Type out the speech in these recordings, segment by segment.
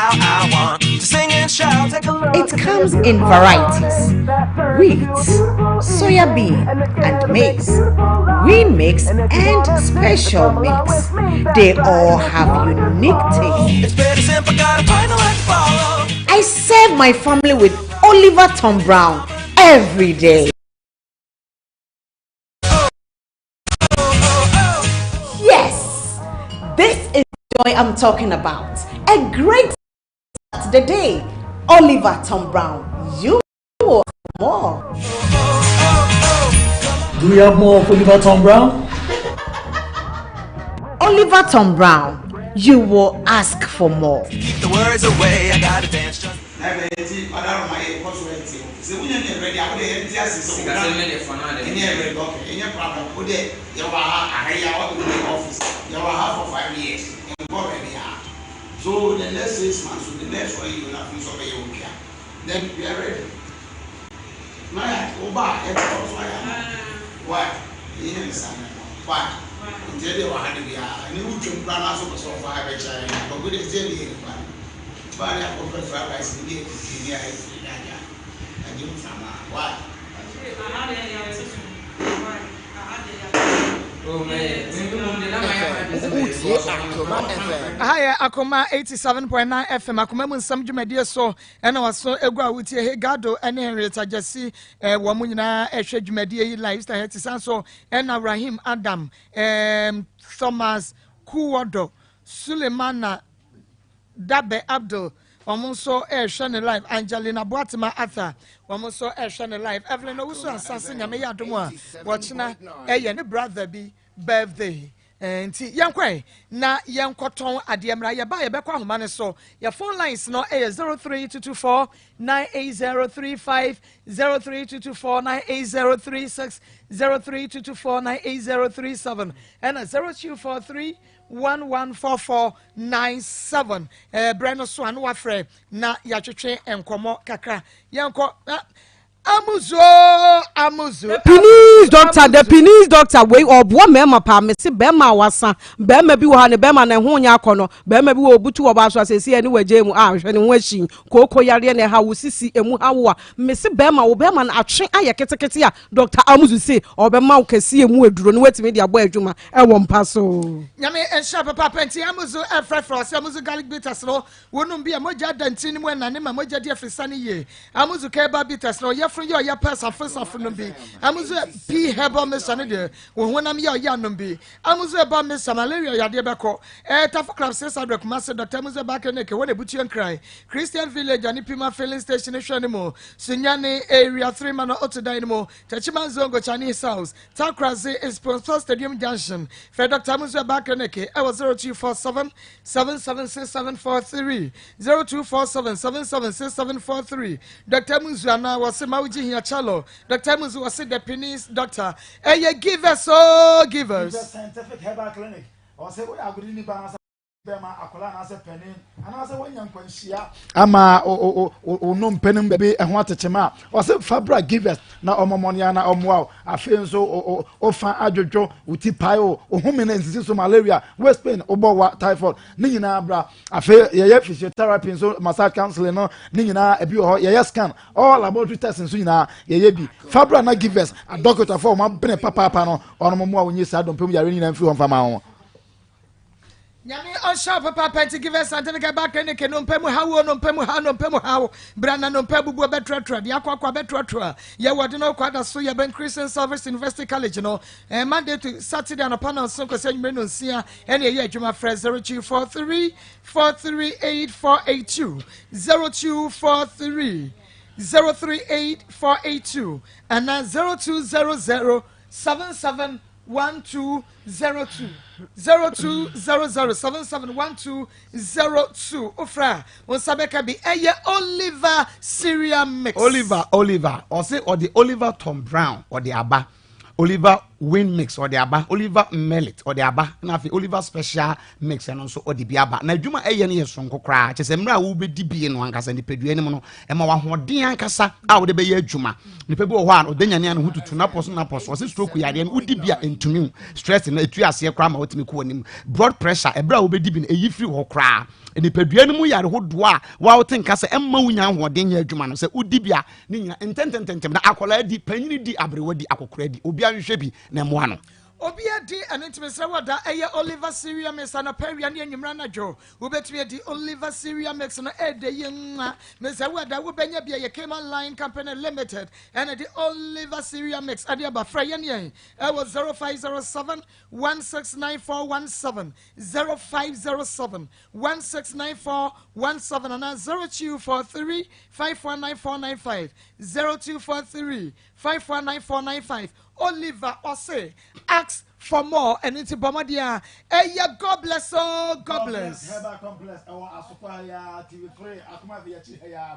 how I want to sing and shout. Take a look. It comes in varieties: wheat, soya bean, and maize, green mix, and special mix. They all have unique taste. It's pretty simple, got a partner like to follow. I serve my family with Oliver Tom Brown every day. Yes, this is joy I'm talking about. A great start to the day. Oliver Tom Brown. You want more. Do we have more of Oliver Tom Brown? Oliver Tom Brown. You will ask for more. Keep the words away, I gotta dance just. Na bɛ nti ɔdaroma yɛ kɔ so ɛnti o sɛ wonya ne ready a wode yɛnti ase sɛ Sikasɛm ne deɛ fa no ade. Ɛnyɛ ready, okay, ɛnyɛ problem. Wode yɛwɔ ha aha yi a wɔde wode office yɛwɔ ha for 5 years nkɔ ready a, so the next 6 months to the next one year na afei sɛ ɔbɛyɛ otwa, then we are ready na yɛ woba a yɛbɛkɔ so ayɛ ama why ɛyɛ ne sa why nti ɛdeɛ wɔ ha de biara ɛne wotwam koraa na so pɛ sɛ ɔfa ha bɛkyerɛ yɛn akɔgo de ɛsɛ ne yɛ nipa no baa ne akɔpɛ fried rice ne deɛ ɛfiri ne ayɛ firi ne agya agye mframa why. Oh, man. Me mom de na ma yɛ ma de sɛ Wotie Akoma FM. Aha yɛ Akoma 87.9 FM, Akoma mu nsɛm dwumadie so ɛna waso egu a wotie. Hegado ɛne Henrietta Gyasi wɔn mo nyinaa ɛhwɛ dwumadie yi live star ɛte san so ɛna Rahim Adam, Thomas Kuwodo, Sulemana Dabe Abdul, wɔn nso ɛrehwɛ ne live. Angelina Boatema Arthur, wɔn nso ɛrehwɛ ne live. Evelyn Owusu Asase, Nyame yɛ adom a wɔkyena ɛyɛ ne brother bi birthday. Nti yɛnkɔe na yɛnkɔtɔn adeɛ mmra. Yɛba yɛbɛkɔ ahoma no so. Yɛ phone lines no ɛyɛ 03224 98035, 03224 98036, 03224 98037 ɛna 0243 114497. Berɛ no so a no wafrɛ na yɛatwetwe nkɔmmɔ kakra. Yɛnkɔ Amuzo, Amuzo. Penis doctor, the penis doctor wei ɔboa mmarima paa. Mese bɛrima a wasa, bɛrima bi wɔ ha ne bɛrima na ɛho nyɛ akɔ no, bɛrima bi wɔ obutu wɔ baaso asɛsi ɛne wɔ mu a hwɛ ne ho akyi kooko yareɛ na ɛha wo sisi emu ha wo a, mese bɛrima wo bɛrima no atwe ayɛ ketekete a, Doctor Amuzu se ɔbɛma wo kɛse emu aduro no watumi de abɔ adwuma ɛwɔ mpa so. Nyame nhyɛ papaapa. Nti Amuzo ɛfrɛfrɛ ɔsɛ Amuzo garlic bitters no wɔnom bi a mogya da ntini no mu ɛnane ma mogya di afirisa no yie. Amuzo kɛba bitters no ɔyɛforo yɛ ɔyɛ pɛ safo safo nom bi. Amuzo p herbal mixture no deɛ wɔn honam yɛ ɔyɛ anom bi. Amuzo herbal mixture, malaria yadeɛ bɛkɔ. Tafo Club 600 Kumase, Dr Amuzo herbal clinic wɔn ebutua Nkran Christian Village ane Pima filling station hwɛ ne mu, Sunyane Area 3 ma no oto dan no mu, Techiman Zongo Chinese House, Takraze Sponsor Stadium Junction. Fɛ Dr Amuzo herbal clinic ɛwɔ 0247 776743, 0247 776743. Dr Amuzo anaa wɔse ma wogye hia chalo. Dr Amuzo wɔse the penis doctor ɛyɛ givers o givers. Givers Scientific Herbal Clinic, ɔsɛ woyɛ agodi nipa anaasɛ bɛrima akwadaa anaasɛ panin anaasɛ woanya nkwanhyia ama o nnompe no baabi ɛho atekyema a, ɔsɛ fabra Givers na ɔmɔmɔnea na ɔmmoa wo. Afei nso wofa adwodwo wo ti pae o, ohome no nsisi so, malaria, waist pain, wobɔ wa, typhoid ne nyinaa bra. Afei yɛyɛ physiotherapy nso, massage, counseling no ne nyinaa ebi wɔ hɔ. Yɛyɛ scan, all laboratory test nso nyinaa yɛyɛ bi. Fabra na Givers adɔkotafo a wɔn abene papaapa no ɔno mo a wonyi saa dɔmpem yare nyinaa mfiri hɔ mfama ho. Nyame ɔhyɛ papaapa. Nti Givers Scientific Herbal Clinic no mpɛ mu hawo no mpɛ mu ha no mpɛ mu hawo bra na no mpɛ bubuo bɛtrɛtrɛ deɛ akɔ akɔ bɛtrɛtrɛ. Yɛwɔ de no kɔ ada so yɛbɛn Christian Service University College no. Monday to Saturday anɔpa 7 kɔsɛ anwummerɛ 6 ɛne ɛyɛ adwuma. Frɛ 0243 438 482, 0243 038 482 ɛna 0200 77 1202, 0200 771202. Ofra wo nsa bɛka bi. Ɛyɛ Oliver cereal mix. Oliver, Oliver ɔse ɔde Oliver Tom Brown ɔde aba Oliver. Win mix ɔde aba, Oliver Millet ɔde aba, na afei Oliver Special Mix ɛno nso ɔde bi aba. Na adwuma ɛyɛ no yɛ soronko koraa, kyerɛ sɛ mmerɛ a wobɛdi bie no ankasa nipadua no mu no, ɛma wahoɔden ankasa a wode bɛyɛ adwuma. Nipa bi wɔ hɔ a ɔda nyane a ne ho tutu napɔ so napɔ so, ɔse stroke yareɛ no wodi bi a ɛntumi wo stress no ɛtu aseɛ koraa ma wotumi kɔ w'anim. Blood pressure ɛberɛ a wobɛdi bi no ɛyi firi hɔ koraa. Nipadua no mu yare hodoɔ a wote nka sɛ ɛmma wonya ahoɔden nyɛ adwuma no, sɛ wodi bi a ne nyina ntɛntɛntɛntɛm na akwadaa di, panyini di, aberewa di, akɔkora di, obiara nhwehwɛ bi na ɛmmoa no. Obiara di, ɛno nti mesrɛ wo da ɛyɛ Oliver Cereal Mix anɔpa, awia ne anwummerɛ anadwo. Wobɛtumi adi Oliver Cereal Mix no ɛɛdɛ yi nwa. Mesrɛ wo da wobɛnya bi ɛyɛ Cayman Line Company Limited ɛna de Oliver Cereal Mix ɛde aba. Frɛ yɛn yɛn ɛwɔ 0507 169417, 0507 169417 anaa 0243 519495, 0243 519495. Oliver ɔse ask for more, ɛno nti bɔ mmɔden a ɛyɛ. God bless oh, God bless. Herbal Complex ɛwɔ Asokwa ya TV3 akoma fi akyi ha ya.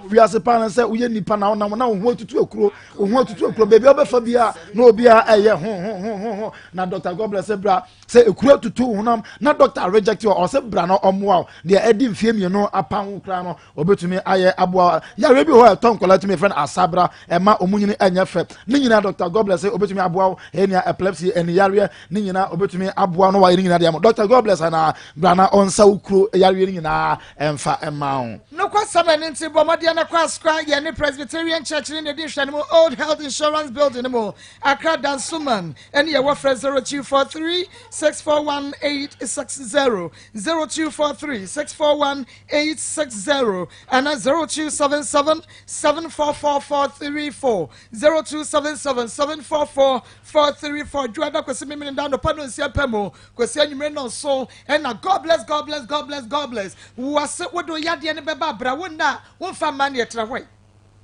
Wiase paa no sɛ woyɛ nipa na wonam na wo ho atutu akuro, wo ho atutu akuro baabi a wobɛfa bia na obiara ɛyɛ ho ho ho ho ho na Dr. God bless, bra sɛ ekuro atutu wo honam na doctor reject you, ɔsɛ bra na ɔmmoa wo. Deɛ ɛdi mfie 2 apa ho koraa no, obetumi ayɛ aboa. Yàrá bi wɔ hɔ a ɛtɔ nkɔla tumi fɛn asabra ɛma ɔmo nyini ɛnyɛ fɛ ne nyinaa, Dr. God bless obetumi aboa wo. Ɛnia epilepsy, ɛni yareɛ ne nyinaa obetumi aboa no, wayɛ ne nyinaa deɛ mo. Dr. God bless ana bra na ɔnsa wo kuro yareɛ ne nyinaa ɛmfa ɛma wo. Nokwasɛm, ɛno nti bɔ mmɔden no kɔ Asokwa, yɛne Presbyterian Church ne nedi nhwɛ no mu, Old Health Insurance Building no mu, Accra Dansoman ɛne yɛwɔ. Frɛ 0243 641 860, 0243 641 860 ɛna 0277 744434, 0277 744 434. Dwoada kwasi memene da anɔpa no nsia pɛ mu kwasi anwummere no nso ɛna God bless, God bless, God bless, God bless. Wase wode yadeɛ no bɛba abra wo nna a womfa mma ne yɛtena hɔ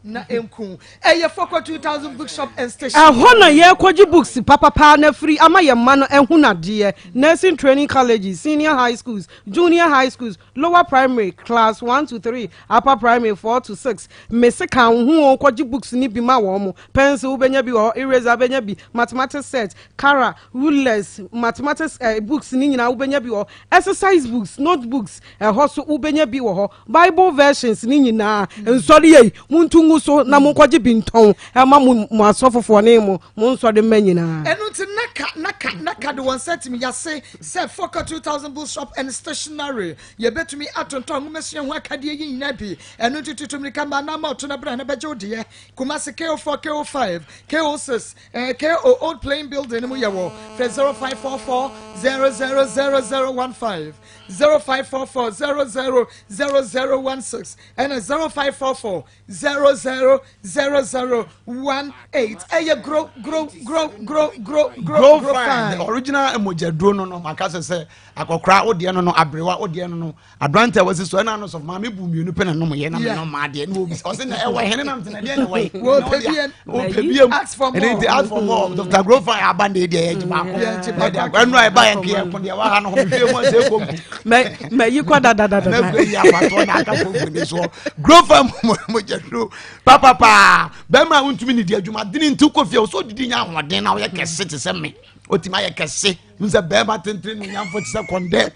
na enku ɛyɛ Fɔkɔ 2000 Bookshop and Station. Ɛhɔ na yɛrekɔgye books papapaa na afiri ama yɛn mma no ɛho nadeɛ. Nursing training colleges, senior high schools, junior high schools, lower primary class 1 to 3, upper primary 4 to 6, mese ka wo ho o, kɔgye books ni bi ma wɔn mo. Pencil wobɛnya bi wɔ hɔ, eraser wobɛnya bi, mathematics set, kara, rulers, mathematics books ni nyinaa wobɛnya bi wɔ hɔ, exercise books, notebooks, ɛhɔ so wobɛnya bi wɔ hɔ, Bible versions ni nyinaa. Nsɔre yei muntu ngu so na monkɔgye bi ntɔn ɛma mo mo asɔfofoɔ ne mo mo nsɔre mma nyinaa. Ɛno nti naka naka naka de wɔn nsa tumi yase sɛ Fɔkɔ 2000 Bookshop and Stationery yɛbɛtumi atontɔn nwomasua ho akadeɛ yi nyinaa bi. Ɛno nti tutu mirika ma anam ɔto no berɛ na bɛgye wo deɛ. Kumase KO4, KO5, KO6, KO Old Plain Building no mu yɛwɔ. Frɛ 0544 000015, 0544 000016 ɛna 0544 000018. Ɛyɛ grow grow grow grow grow. Grow fine, the original mogyaduro no maka sɛ akɔkora wodeɛ no aberewa wodeɛ no aberante a wɔsi so ɛna ano sɔfo maame bu mmienu pɛ na nom yɛ na menom maa deɛ ne obi ɔsɛ na ɛwɔ hene nam tena deɛ na ɛwɔ yi. Wɔpɛ biem. Wɔpɛ biem. Ask for more. Ɛne nti ask for more. Dr. Grow fine aba ne deɛ yɛ gye baako Yɛ gye na deɛ ɛnu a ɛba yɛn keɛ ko deɛ waha no ho hwɛ mu ɔsɛ kom. Mɛ mɛyi kɔ dadadada. Na fɛ yi abatɔ na aka fo ne soɔ. Grow fine mogyaduro papapaa, bɛrima a wontumi ne di adwuma dene nti wokɔ fie wo sɛ odidi nya ahoɔden na woyɛ kɛse te sɛ me, wotumi ayɛ kɛse n sɛ bɛrima tenten ne nyamfo te sɛ kɔndɛ.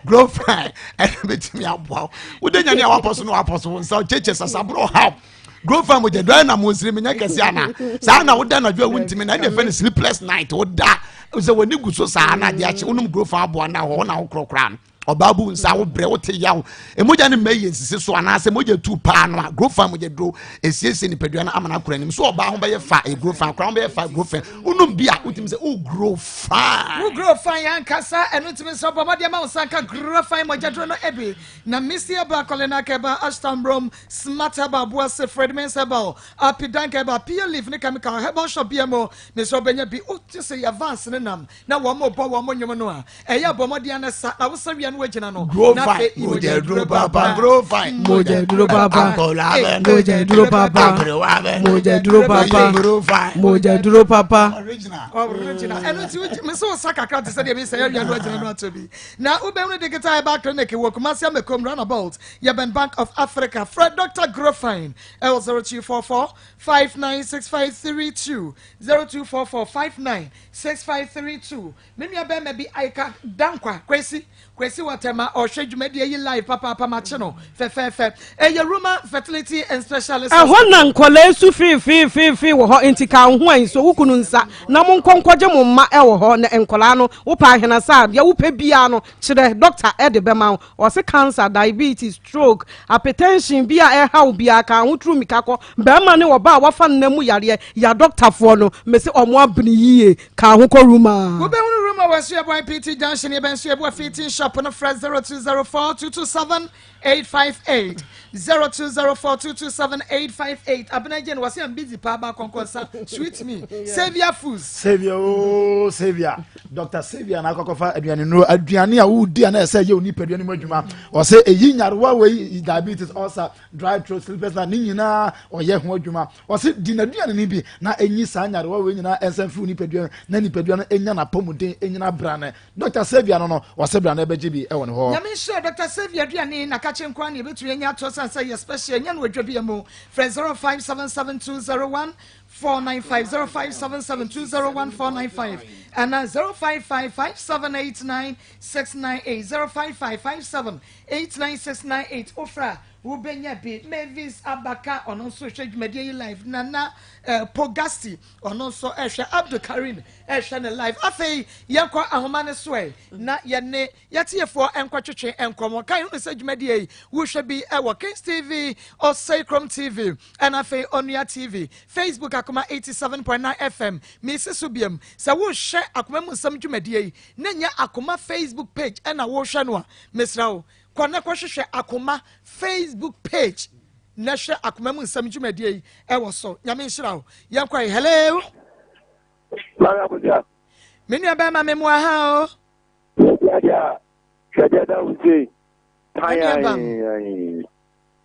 Grow fine ɛna bɛtumi aboa wo. Wode nyane a wapɔ so na wapɔ so wo nsa kyekye sasaborɔ haw. Grow fine mogyaduro ɛna mo nsiri menyɛ kɛse ana saa na woda anadwo a wontumi na ɛne ɛfɛ no sleepless night. Woda sɛ w'ani gu so saa na adeɛ akye wonom grow fine aboa na hɔ na wokorɔkoraa no ɔbaa bu nsa wo brɛ wote yaw emogya ne mma yɛ nsisi so anaasɛ mogya tu paa no a, grow fine mogya duro esiesie nipadua no ama no akora anim so. Ɔbaa ho bɛyɛ fa e grow fine, akora ho bɛyɛ fa grow fine. Wonum bi a wotumi sɛ wo grow fine. Wo grow fine ankasa. Ɛno ntumi nso bɔ mmɔden ma wo nsa nka grow fine mogyaduro no ebi na Misty Herbal, Colina Herbal, Ashton Brom, Smart Herbal, Boase, Fred Mens Herbal, Apidank Herbal, Pure Leaf ne Chemical Herbal Shop bia mu mesɛ wobɛnya bi. Wote sɛ yɛ vans ne nam na wɔn mo bɔ wɔn mo nnwom no a ɛyɛ bɔ mmɔden ana sa na wosa wia. no wagyina no. Grow Na fine, afei, mogya duro papa, grow fine, Mogya duro papa. Akɔla bɛ, Mogya duro papa. Aberewa bɛ, Mogya duro papa. Grow fine, Mogya duro papa. Original. Original. Ɛno nti wogye me sɛ wo sa kakra te sɛ deɛ mesɛ awia no agyina no ato bi. Na wobɛhunu Digital Herbal Clinic wɔ Kumasi Amakom Roundabout, yɛbɛn Bank of Africa. Frɛ Dr. Grofine ɛwɔ 0244 596532, 0244 596532. Me nua bɛrima bi Aika Dankwa Kwesi Kwesi Watɛma ɔhwɛ dwumadie yi live papaapa makye no fɛfɛɛfɛ. Ɛyɛ Ruma Fertility and Specialist Ɛhɔ na nkɔlaa su feefeefeefee wɔ hɔ nti ka wo ho a nso wo kunu nsa na monkɔ nkɔgye mo mma wɔ hɔ na nkɔlaa no wopɛ ahenasa a deɛ wopɛ biara no kyerɛ doctor de bɛma wo ɔse cancer diabetes stroke hypertension bi a ɛha wo biara ka ho turu mika kɔ bɛrima ne ɔbaa a wafa nna mu yareɛ ya doctorfoɔ no mese ɔmo abene yie ka ho kɔ Ruma. Wobɛhunu Ruma wɔ Asuaboa PT Junction yɛbɛn Suaboa Fitting Shop no frɛ 0204 227 858 0204 227 858 Abena Jane wɔse I'm busy paa ba kɔnkɔnsa sweet me Saviour Foods. Saviour ooo Saviour Doctor Saviour na akɔkɔfa aduane nnuro aduane a wodi a na ɛsɛ yɛ onipadua no mu adwuma ɔsɛ eyi nyarewa wei diabetes ulcer dry throat sleepless na ne nyinaa ɔyɛ ho adwuma ɔsɛ di n'aduane no bi na enyi saa nyarewa wei nyinaa ɛnsa mfiri nipadua no na nipadua no enya n'apɔmuden enyina brane Doctor Saviour no no ɔsɛ brane ɛbɛgye bi ɛwɔ ne hɔ. Nyame nhyira Doctor Saviour aduane na kakye nkoa na yɛbɛtumi anya ato sane sɛ yɛ special nya no wɔ dwa bia mu frɛ 0577201495 0577201495 anaa 0555789698 0555789698 wofrɛ a wobɛnya bi. Mavis Abaka ɔno nso hwɛ dwumadie yi live. Nana eh, Pogasti ɔno nso ɛhwɛ. Abdul Karim ɛhwɛ ne live. Afei yɛnkɔ ahoma no so ɛ na yɛne yɛtiefoɔ nkɔtwetwe nkɔmmɔ. Kan hunu sɛ dwumadie yi wohwɛ bi ɛwɔ Kings TV, Osei TV, ɛna afei Onua TV, Facebook Akoma 87.9 FM. Mesi so biam sɛ wohwɛ Akoma mu nsɛm dwumadie yi na nyɛ Akoma Facebook page ɛna wohwɛ no a, mesrɛ wo kɔ na kɔhwehwɛ Akoma Facebook page na hwɛ Akoma mu nsɛm dwumadie yi ɛwɔ so. Nyame nhyira wo. Yɛnkɔ yi. Hello. Mara Abuja. Me nua bɛrima me mmoa ha o. Hwɛ deɛ da wo sei. Ayi.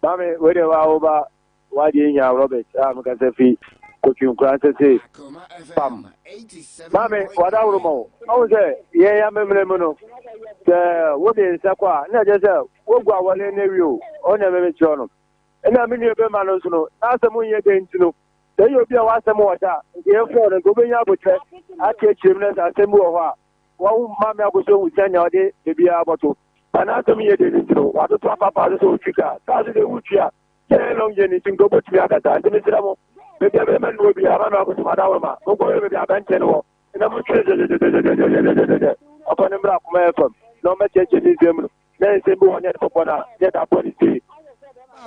Mami, wei deɛ wa wo ba wadeɛ nya Robert a mekasa fi kotwi nkura nsɛ sei. Pam. Mami, wada woro ma wo. Ɔhu sɛ yɛn ya memmerɛ mu no, sɛ wode nsa kɔ a, na ɛkyɛ sɛ wogu awɔle no awie o. Ɔne meme kyerɛ no. Ɛna me nua bɛma no nso no, n'asɛm nyɛ dɛn nti no, sɛ ɛyɛ obi a w'asɛm wɔ da a, nka yɛmfrɛ no, nka wobɛnya abokyerɛ akyerɛkyerɛ mu na sɛ asɛm bi wɔ hɔ a, wɔn maame akɔsɔ hu sɛnea ɔde biribiara bɔto. Na n'asɛm nyɛ dɛn nti no, watoto apapa so sɛ ɔtwi kaa. Kaa so deɛ wotwi a, sɛ ɛyɛ long journey nti nka wobɛtumi akasa. Nti mesrɛ mo, baabi a bɛrima no wɔ biara, maame akɔsɔ mo adaworo monkɔhwɛ baabi a abɛnkyɛ no wɔ, na montwe gyɛgyɛgyɛgyɛgyɛgyɛgyɛgyɛ. Ɔfa no mmra Akoma FM na ɔmmɛkyerɛkyerɛ ne nsɛm mu no, na nsɛm bi wɔ hɔ nyɛ de bɔbɔ no a, nyɛ de abɔ ne sei.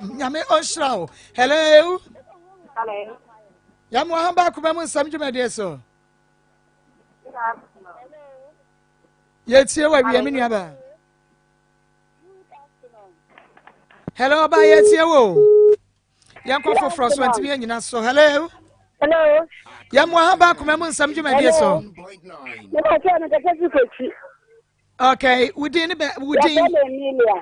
Nyame ɔnhyira wo. Hello. Hello. Yɛmmoa ha baako bɛ mu nsɛm dwumadie so. Yɛtie wɔ awie me nuaba. Hello ɔba yɛtie wo. Yɛnkɔ foforɔ so ntumi anyina so. Hello. Hello. Yɛmmoa ha baako bɛ mu nsɛm dwumadie so. Okay, wudin ne bɛ wudin. Yɛfrɛ me Emilia.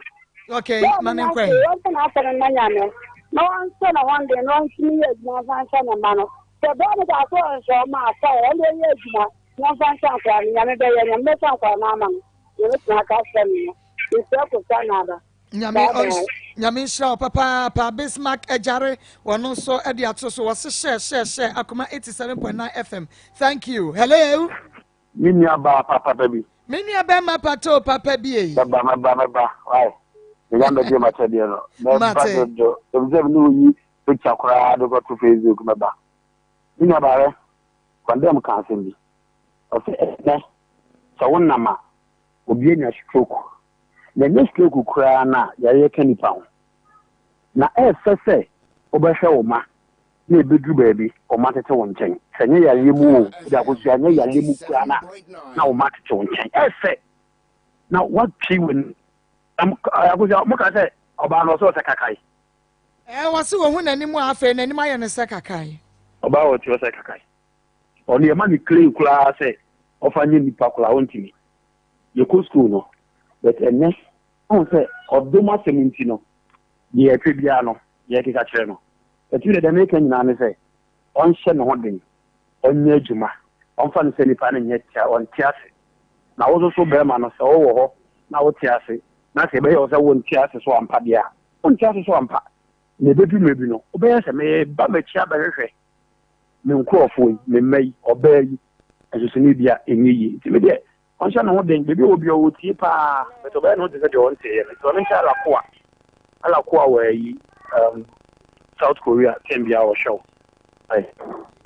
Okay, ma me nkɔ yi. Wɔn na asɛ ne mma nyame na wɔnhyɛ ne ho den na wɔntumi yɛ adwuma mfa nhyɛ ne mma no. Sɛ bɛɛ no baako ɔnhyɛ ɔma afa ɛ ɔno ɔyɛ adwuma na ɔmfa nhyɛ akwadaa no nyame bɛyɛ nyame bɛhyɛ akwadaa no ama no. Nyame tena aka akyerɛ me no. Mesrɛ kosa na aba. Nyame nyame nhyira wo papaapa Bismarck Agyare wɔno nso de ato so wɔse hyɛ hyɛ hyɛ Akoma 87.9 FM. Thank you. Hello. Me nua baa papapa bi. Me nua bɛɛma patoo papa bi ei. Mɛba mɛba mɛba wai. Menya mbɛgye m'akyɛdeɛ no. Mɛba dodo. Efisɛ me ne wo yi picture koraa de kɔto Facebook mɛba. Me nua baa hwɛ, Kɔndɛm ka asɛm bi. Ɔse ɛnɛ sɛ wo nam a obi anya stroke. Na ɛnyɛ stroke koraa no a yareɛ ka nipa ho. Na ɛɛfɛ sɛ wobɛhwɛ wo ma na ɛbɛduru baabi wo mma tete wo nkyɛn. Sɛ ɛnyɛ yareɛ mu o, wode akɔsua, ɛnyɛ yareɛ mu koraa no a, na wo mma tete wo nkyɛn. Ɛyɛ fɛ na woatwe w'ani. Akosua, moka sɛ ɔbaa no ɔsɛ ɔsɛ kakae. Ɛɛ, wɔse wɔhu n'anim a afei n'anim ayɛ no sɛ kakae. Ɔbaa a ɔte ɔsɛ kakae. Ɔno yɛma no clay koraa sɛ ɔfa nyɛ nipa koraa ɔntumi. Yɛkɔ school no but ɛnnɛ. Wohu sɛ ɔdɔ mu asɛm nti no, deɛ ɛpɛ biara no, yɛkeka kyerɛ no. Ɛtumi deɛ, deɛ meka nyinaa ne sɛ, ɔnhyɛ ne ho den, ɔnyɛ adwuma, ɔmfa no sɛ nipa no nyɛ tia, ɔnte ase. Na wo nso so barima no, sɛ wowɔ hɔ na wote ase, na sɛ ɛbɛyɛ wo sɛ wonte ase so ampa deɛ a, wonte ase so ampa. Na ɛbɛduru mmerɛ bi no, wobɛyɛ sɛ mereba m'akyi abɛhwehwɛ me nkurɔfoɔ yi, me mma yi, ɔbaa yi, nso bi a ɛnyɛ yie. Nti me deɛ, ɔnhyɛ ne ho den. Baabi a ɔwɔ biara ɔtie paa, but ɔbɛyɛ ne ho te sɛ deɛ ɔnteeɛ no. Nti ɔno nkyɛ Alakoa. Alakoa wɔ ayi, um, South Korea, tɛm biara ɔhwɛ wo. Aye.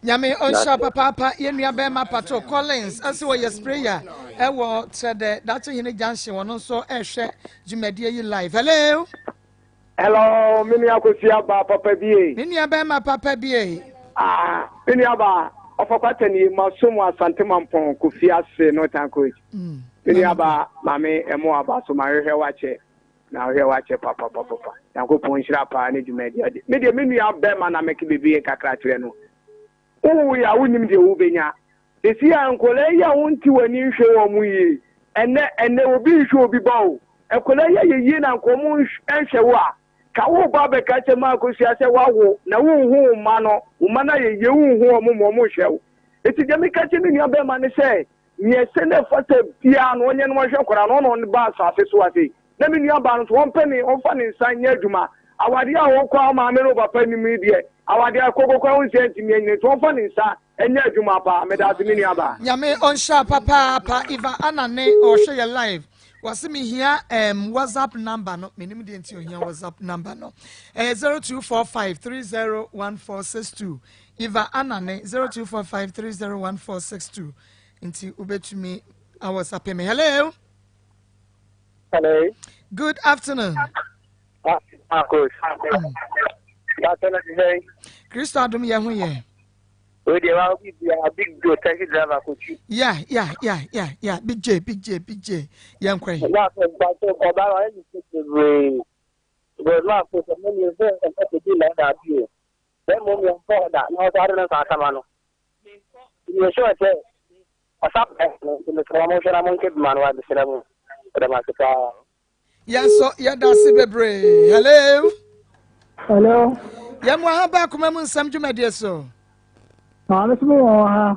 Nyame ɔnhyira papaapa yɛn nua bɛrima Pato Collins ɛsɛ ɔyɛ sprayer ɛwɔ Trɛdɛ Dakye Hene Junction wɔn nso ɛhwɛ dwumadie yi live. Hello. Hello, me nua Akosua ba papa bie. Me nua bɛrima papa bie. Ah, me nua ba ɔfa kwata nie ma so mu Asante Mampɔn Kofi ase Northern Coach. Mm. Me nua ba maame ɛmo aba so ma hwehwɛ wakyɛ na hwehwɛ wakyɛ papa papa papa. Nyankopɔn nhyira paa ne dwumadi ɔde. Me deɛ me nua bɛrima na mɛke bebe kakra kyerɛ no. Wowo a wonim deɛ wobɛnya. Sisi a nkwadaa yi a wonte w'ani nhwɛ wɔn yie. Ɛnɛ ɛnɛ obi nhwɛ obi ba o. Nkwadaa yi ayɛ yie na nka wɔn nhwɛ wo a, ka wo ba abɛka kyerɛ ma akosua sɛ woawo na wonhu wo mma no, wo mma no ayɛ yie wonhu wɔn ma wɔn nhwɛ wo. Eti deɛ meka kyerɛ me nua bɛrima ne sɛ, nea ɛsɛ na ɛfata biara no ɔnyɛ na ɔnhwɛ nkwadaa no, ɔna ɔba asase so ase. Na me nua baa no nso ɔmpɛ ne ɔmfa ne nsa nyɛ adwuma. Awadeɛ a ɔkɔ a ɔmaame ne ɔpapa nim yi deɛ, awadeɛ a ɛkɔkɔkɔ a ɔnsia ntumi anyina nti ɔmfa ne nsa Ɛnyɛ adwuma paa medase me nua baa. Nyame ɔnhyira papaapa Eva Anna ne ɔhwɛ yɛ live wɔse mehia um, whatsapp number no menim deɛ nti ohia whatsapp number no ɛyɛ 0245301462 Eva Anna ne 0245301462 nti wobɛtumi awɔsape me. Hello. Hello. Good afternoon. Ah, ah, coach. Kristo adom yɛ ho yɛ. Wei deɛ wa obi bia big Joe taxi driver kotwi. Yeah yeah yeah yeah yeah big J big J big J yɛn kɔ yi. Na afɔ mpatsɔ ɔbaa wa ɛni sɛ bebree because na afɔ sɛ mo ni sɛ ɛfɛ sɛ bi na ɛda abi o bɛn mo mi ɔfɔ ɔda na ɔsɔ adi na nsa asama no yɛ sure sɛ ɔsa pɛ no nti mesrɛ mo hwɛ na mo nkɛ bi ma no wa mesrɛ mo ɛdɛm ase paa. Yɛn nso yɛda ase bebree. Hello. Hello. Yɛn mu aha ba akoma mu nsɛm dwumadie so. Maame so wɔ ha.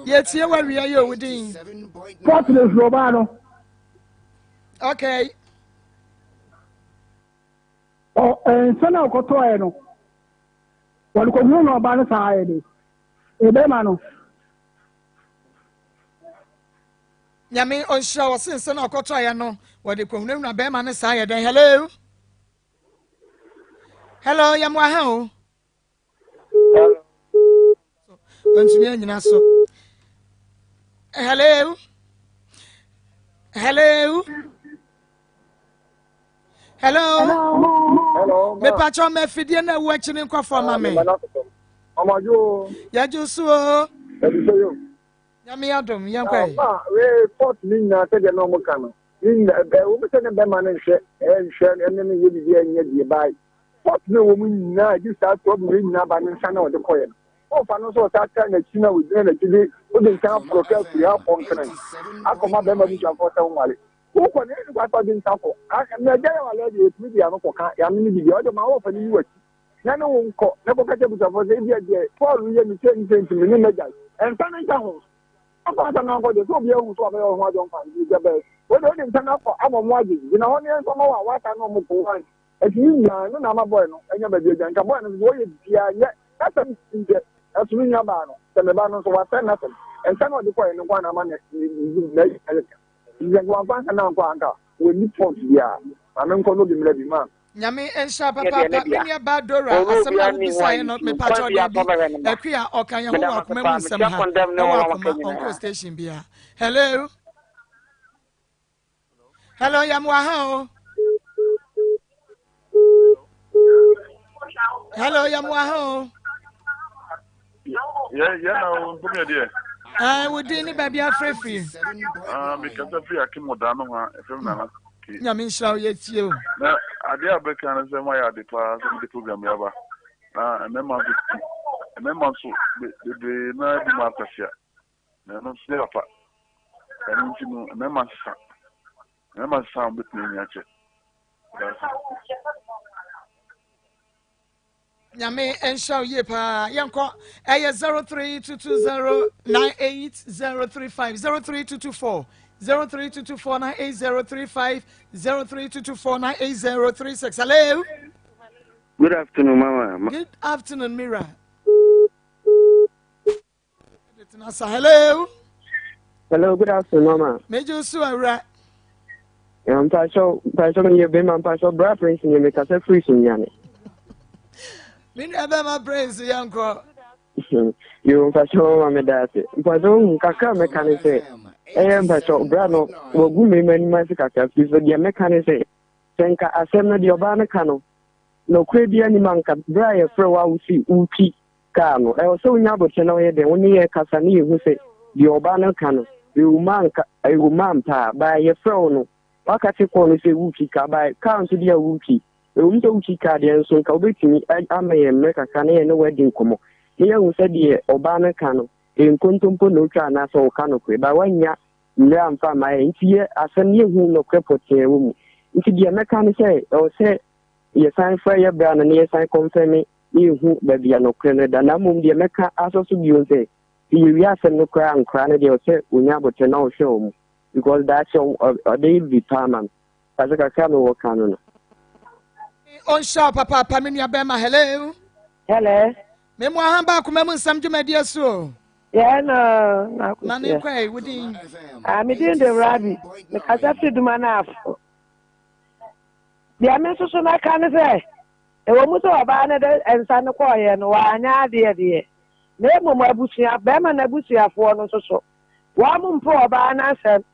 Yɛtie wɔ awia yi owu din. Pɔtile firi ɔbaa no. Okay. Ɔ nsa na ɔkɔtɔɛ no wɔde kɔhunu na ɔbaa no saa yɛ de ebɛma no. Nyame ɔnhyira wɔ se nsa na ɔkɔtɔeɛ no wɔde kɔhunahuna bɛrima no saa yɛ dɛn. Hello hello yɛ mo aha o ɔntumi anyina so. Hello hello hello. Hello. Mepatwɔ ma afidie no awu akyi no nkɔfoɔ ma me. Yɛgye so o. Nyame adom, yɛnkɔ ɛ. Ma wei port ne nyinaa sɛdeɛ na ɔmo ka no ne nyinaa ɛ wɔn sɛ ne bɛma no nhwɛ ɛnhwɛ ɛne ne yɛ biribi ɛnyɛ deɛ baa port ne wɔn nyinaa ɛdi saa problem wei nyinaa ba ne nsa na ɔde kɔyɛ no ɔfa no nso ɔsa ata n'akyi na ɔgyina n'akyi de ɔde nsa aforo kɛ afiri ha kɔ nkran akɔma bɛrima busuafoɔ sɛ wɔnwale wokɔ ne ɛne kwakɔ de nsa kɔ na ɛgya yɛ wale deɛ ɛtumi de ano kɔka yɛano ne biribi ɔde ma wɔfa no yi w'akyi na ne wo nkɔ, na kɔka kyerɛ abusuafoɔ sɛ, ebia deɛ Paul reyɛ me sei ne sei nti, me ne no agyae. Nsa no nka ho. Ɔmfa nsa no ankɔ deɛ, sɛ obiara hu sɛ wabɛyɛ wo ho adwɔnkwa nti, gya bɛɛ. Wo deɛ, wode nsa no akɔ ama wɔn agye. Gyina hɔ na yɛmfa mma wo a woasa ne wɔn ko one. Ɛnti ne nyinaa, ɛno na ama boy no anya baabi agya. Nka boy no nso deɛ ɔyɛ biara nyɛ n'asɛm nkyɛ. Nanso me nuabaa no, sɛ me ba no nso, wasɛe n'asɛm. Nsa no a ɔde kɔeɛ no nko ara na ama n'ayi ayɛ ka. Nti sɛ nka wamfa nsa no ankɔ a, anka wanni fault biara. Ma menkɔ na obi mmra bi ma. Nyame nhyira papaapa me nua baa Dora asɛm na wobisaeɛ no mepakyɛw dabi Akua ɔka yɛn ho wɔ akoma mu nsɛm ha ɛwɔ akoma ɔnkɔ station bia. Hello hello yɛm wɔ ha o. Hello yɛm wɔ ha o. Yɛ yɛ na o nkom yɛ deɛ. Ɛɛ wo din ne baabi afirafiri. Ah mi kasa firi akim ɔdan no ho a efɛm nana. Nyame nhyira wo yɛ tie o. Na adeɛ a bɛka no sɛ moayɛ ade paa sɛ mode program yi aba na mmarima nso ti mmarima nso bebree na di mu akwasia na ɛno nso yɛ papa ɛno nti no mmarima nsesa. Mmarima sesa a wɔbɛtumi anyi akyɛ. Meda ase. Nyame nhyira wo yie paa. Yɛnkɔ ɛyɛ 0322098035 03224 0322498035 0322498036. Hello. Good afternoon, Mama. Good afternoon, Mira. Hello. Hello, good afternoon, Mama. Mejo su awura. Mpacho, mpacho me ye bema mpacho bra prince nye me kasa free so nyane. Me nua bema prince yankɔ. Yo mpacho mama me da ase. Mpacho hu kakra me ka ne sɛ ɛyɛ mpacho bra no wagu me ma anim ase kakra firi so deɛ mɛka ne sɛ sɛ nka asɛm no deɛ ɔbaa no ka no nɔkorɛ bi anim anka berɛ a yɛfrɛ wo a wosi wotwi kaa no, ɛwɔ sɛ wonya aboterɛ na woyɛ dɛn, wo ne yɛn kasa na yɛhu sɛ deɛ ɔbaa no reka no, ɛwɔ mu anka, ɛwɔ mu ampa a, by yɛfrɛ wo no, woaka te kɔɔ no sɛ woretwi kaa, by kaa nso deɛ a woretwi, ɛwɔ mu sɛ wotwi kaa deɛ nso nka wobɛtumi ama yɛn mmerɛ kakra na yɛne wo adi nkɔmmɔ na yɛahu sɛ deɛ ɔbaa no reka no, ɛyɛ nkontompo na ɔtwa anaasɛ ɔreka nokorɛ, by woannya mmerɛ amfa amma yɛn, nti yɛ asɛm no yɛhu nokorɛ pɔtee wɔ mu. Nti deɛ mɛka ne sɛ, ɛwɔ sɛ yɛsan frɛ yɛ bra no na yɛsan kɔnfɛme na yɛhu baabi a nokorɛ no da. Na mmom deɛ mɛka asɔ so bio sɛ, sɛ yɛwie asɛm no koraa a, nkoraa no deɛ ɛwɔ sɛ wɔnya aboterɛ na wɔhwɛ wɔn because daakye ɔbɛyɛ biribi paa ama no. Pastor kakra a mewɔ ka no no. Ɔnhyira wo papaapa me nua bɛrima hello. Hello. Me mu aha ba akoma mu nsɛm dwumadie so o. Yɛn no na Ma ne nkɔ ɛ wo din. Ah, me din de Rabi. Mekasa firi Duma no afo. Deɛ me nso so mɛka ne sɛ, ɛwɔ mu sɛ ɔbaa no de nsa no kɔeɛ no, wanyɛ adeɛ deɛ, na mmom abusua, barima no abusuafoɔ no nso so, wɔmpɛ ɔbaa no asɛm.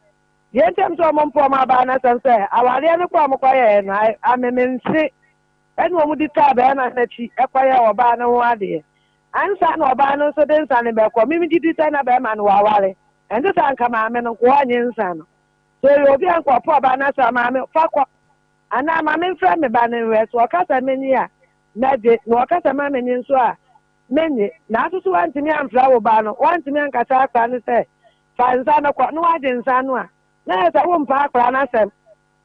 Deɛ nti a mesɛ wɔmpɛ wɔn abaa no asɛm sɛ, awareɛ no kɔ a wɔkɔyɛeɛ no, amemense ɛna wɔde taa barima no akyi kɔyɛɛ ɔbaa no ho adeɛ. Ansa na ɔbaa no nso de nsa no bɛkɔ, me megye di sɛ na barima no waware. Ɛnte sɛ anka maame no nkoa ɔnye nsa no. Sɛ ɔyɛ obi a anka ɔpɛ ɔbaa no asɛm a, maame, fa kɔ. Anaa ma memfrɛ me ba no nhwɛ, sɛ ɔka sɛ mennye a, mɛgye, na ɔka sɛ mma mennye nso a, mennye. Nanso so woantumi amfrɛ wo ba no, woantumi anka kyerɛ akwadaa no sɛ, Fa nsa no kɔ, na woagye nsa no a, na ayɛ sɛ wompɛ akwadaa no asɛm.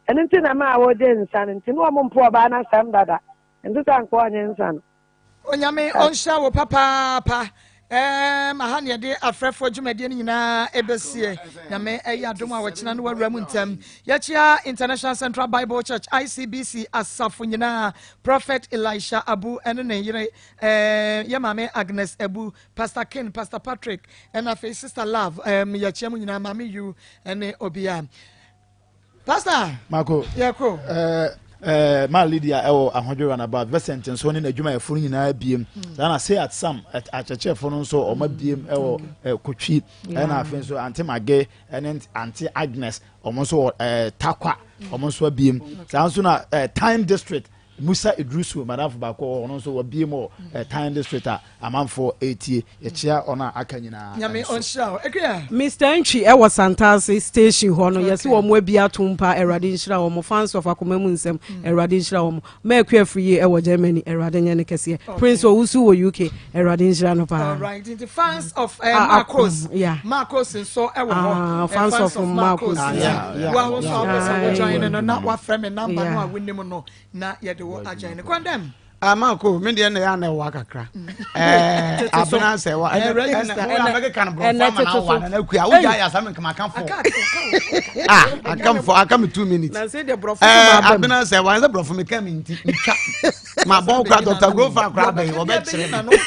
Ɛno nti na ɛmaa wogyee nsa no. Nti na wɔmpo ɔbaa no asɛm dada. Ɛnte sɛ anka ɔnnye nsa no. Onyame ɔnhyira wo papaapa. Ɛɛm aha ne yɛde afrɛfoɔ dwumadie no nyinaa ɛbɛsie. Nyame ɛyɛ adom a wɔkyena no wawura mu ntɛm. Yɛkyia International Central Bible Church ICBC asafo nyinaa, Prophet Elisha Abu ɛne ne yere ɛɛ yɛ maame Agnes Abu, Pastor Ken, Pastor Patrick ɛna afei Sister Love ɛɛm yɛkyia mu nyinaa maame Yu ɛne obia. Pastor. Mako. Yɛkɔ. Ɛɛ ɛɛ maa Lydia ɛwɔ ahodwo runabout Vincent nso ne n'adwumayɛfo no nyinaa biem hmm. saa na say at sam akyerɛkyerɛfo no nso ɔma hmm. biem ɛwɔ ɛɛ kotwi ɛna afei nso ante mage ɛne ante Agnes ɔmo nso wɔ ɛɛ takwa hmm. ɔmo nso abiem saa nso na ɛɛ time district Musa Idrisu madamfo baako wɔ hɔ ɔno nso wabie mu wɔ eh, Tan district a amanfoɔ ɛretie yɛkyea ɔno a aka nyinaa Nyame nso. ɔnhyira wo. Akua. Mister Ntwi ɛwɔ Santase station hɔ no yɛse wɔn abi atom paa Awurade nhyira wɔn fans of akoma mu nsɛm Awurade nhyira wɔn Ma Akua Afriyie ɛwɔ Germany Awurade nyɛ no kɛseɛ Prince Owusu wɔ UK Awurade nhyira no paa. Alright, nti fans of uh, Ah, Marcos, yeah. Marcos nso ɛwɔ hɔ. Ah, Eh, fans of Marcos, Marcos. yeah. Nti, Wo a wo nso a wopɛ sɛ wo join no na wafrɛ me number no Yeah. a wonim no na yɛde wo agyan no kwan dɛm. Amako ah, me deɛ na yɛ ana ɛwa kakra ɛɛ Tete so. abena sɛ wa Eh, ɛnɛ register. ɛnɛ mo abɛkeka no borɔfo ɛnɛ ama na tete awa so. na na akua wogya ayɛ asam nkama aka fo ah aka fo aka me 2 minutes Na sɛ deɛ borɔfo so ɛɛ ma aba mu. abena sɛ wa ɛsɛ borɔfo me ka me nti metwa ma bɔ kura dr grofa kura bɛn ɔbɛkyerɛ me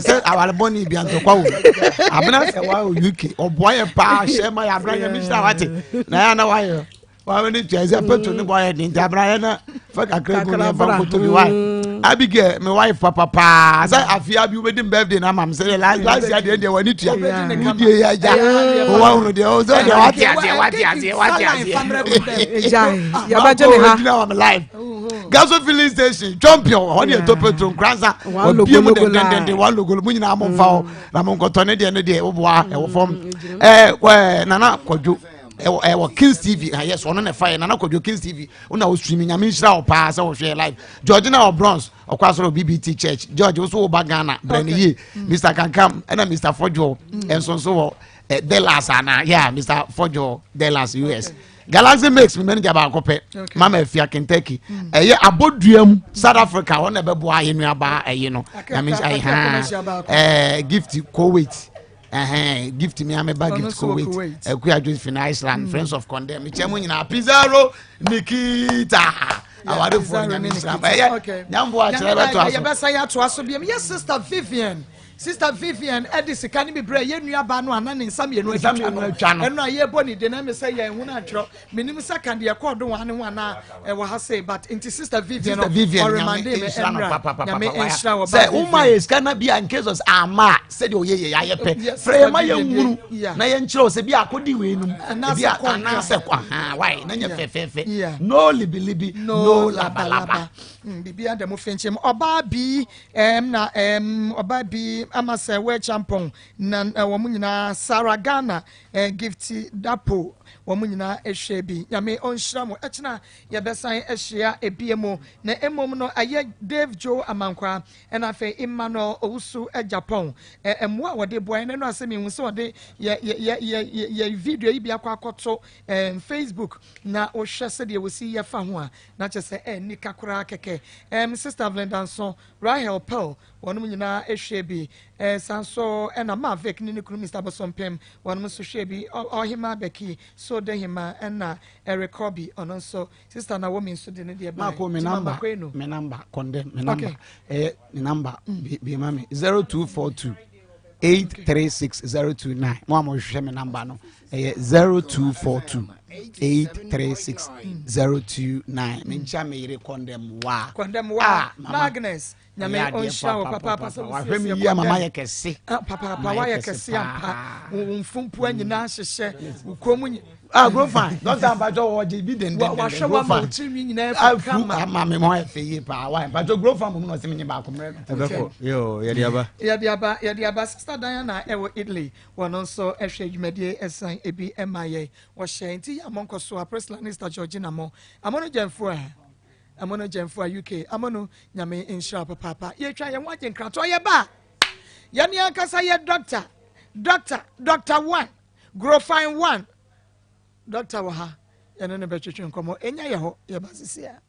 sɛ awarebɔ ne bia ntɔkwa wɔ mu abena sɛ wa wɔ uk ɔboa yɛ paa hyɛ ma yɛ abena yɛ mi hyɛ wate na yɛ ana wayɛ wàá ní tia ɛsɛ petro ne bɔ ayɛ den nti abena yɛ na fɛ kakra gu ne fa nkoto bi wa abigail mi wife papa paa sɛ afi abi wobɛdi mi birthday na ama mi sɛ yɛ last last year deɛ deɛ wani tua wudie yɛ agya owó ahunu deɛ ɔsɛ deɛ wate aseɛ wate aseɛ wate aseɛ yɛbɛgye ne ha gyina wɔ mi live gaso filling station champion hɔ ne ɛtɔ petro nkoransa wabie mu dendendenden wa logolo mu nyinaa mo nfa hɔ na mo nkɔtɔ ne deɛ ne deɛ woboa ɛwɔ fam ɛɛ ɛɛ nana kwadwo ɛwɔ ɛwɔ kings tv ah yes ɔno na ɛfa yɛ nana kwadwo kings tv ɔna ɔsui mi nyame nhyira wo paa sɛ wɔhwɛ live george na wɔ bronze ɔkɔ asɔrɔ bbt church george woso wo ba ghana brɛ ne yie mr kankam ɛna mr fɔdwo ɛnso nso wɔ ɛ dallas ana yeah mr fɔdwo dallas us. Galaxy Mix mi manager baako pɛ Mama Afia Kentucky ɛyɛ abodua mu South Africa hɔ na ɛbɛboa ayɛ nuabaa ɛyi no nyame ayi ha ɛɛ Gift Kuwait ɛhɛn Gift mi ameba Gift Kuwait Akuya Josephine Iceland mm. Friends of Condemn mekyɛ mu nyinaa Pizarro Nikita awarefoɔ nyame nhyira ɛyɛ nyamboa akyerɛ bɛto aso yɛbɛsa yɛ atoa so biam yɛ Sister Vivian. Sister Vivian de sika no bi brɛɛ yɛn nuabaa no a na ne nsa mmienu atwitwa no. Ɛno a yɛrebɔ ne din no, ɛme sɛ yɛn ho no antwerɛ. Menim sɛ ka deɛ ɛkɔɔ do wɔn ho anaa ɛwɔ ha sei, but nti Sister Vivian no, ɔremande me ɛnra. Nyame nhyira wɔ ba Sɛ woma yɛ sika na bi a in case of ama a sɛdeɛ ɔyɛ yɛ yɛayɛ pɛ frɛ yɛ ma yɛnhunu na yɛnkyerɛ wo sɛ bi a akɔdi wei nom bi a anaasɛ kɔ ha wae na nyɛ fɛfɛɛfɛ no libilibi no labalaba. Biribiara da mu fenkyem. Ɔbaa bi Ɛɛm na ɛɛm ɔbaa bi ama sɛ wɔ Kyampɔn na wɔn nyinaa Sarah Ghana ɛɛ Gifty Dapo wɔn nyinaa ɛhwɛ bi. Nyame ɔnhyira mo. Ɛkyena yɛbɛsan ahyia ebie mu. Na mmom no ɛyɛ Dave Joe Amankwaa ɛna afei Emmanuel Owusu Agyapong ɛ mmoa a wɔde boa yɛn ɛno a sɛ mehu sɛ wɔde yɛ yɛ yɛ yɛ yɛ video yi bi akɔ akɔto ɛɛm Facebook na wohwɛ sɛdeɛ wɔsi yɛ fa ho a Na kyerɛ sɛ ɛnni ka koraa kɛkɛ. Ɛɛm, Sista Vlinda nso, Rahel Pearl, wɔnom nyinaa hwɛɛ bi. Ɛɛ, saa nso ɛna Ma Vic ne ne kunu Mister Bosompem, wɔnom nso hwɛɛ bi. Ɔ, Ɔhemaa Becky, Sodehema, ɛna Eric Corby, ɔno nso. Sista Naomi nso de ne deɛ baeɛ. Mako, me Nti ma number, Mako enu. me number, kɔndɛ, me number, Okay. ɛyɛ me number, bi, bi ma me, 0242 836029. Mo a mo hwehwɛ me number no, ɛyɛ 0242 836029. Menkyia me yere kɔndɛm waa. Kɔndɛm waa. Ah, mama. Agnes, nyame ɔnhyira wo papaapa sɛ wahwɛ me wosiesie yie ama kɔndɛm. mayɛ kɛse. Ah, papaapa wayɛ kɛse ampa. Wo wo mfompoa nyinaa hyehyɛ wo kɔn mu nyi. Ah, grow fine. Doctor Mpacho wɔ gye bi denden denden. Wahwɛ Grow wa ma wo fine. tirinwi nyinaa afu Afu kama. ama me mo ayɛ fɛ yie paa. Why? Mpacho grow fine mo mu na ɔsɛ me nye baako mmerɛ no. Ɛbɛkɔ. Yo, yɛde aba. Yɛde aba, yɛde aba. Sister Diana ɛwɔ Italy. Wɔno nso hwɛ dwumadie ɛsan ebi ɛma yɛn. Wɔhyɛ nti yɛ a monkɔ so a Priscilla ne Sister Georgina mo. Amono Gyamfua, Amono Gyamfua UK, Amono Nyame nhyira wo papaapa. Yɛtwa yɛn ho agye nkratoɔ yɛba a, yɛne ankasa yɛ doctor, doctor, doctor one, Grofine one. Doctor wɔ ha, yɛne no bɛtwetwe nkɔmmɔ. Ɛnya yɛ hɔ, yɛba sisi a.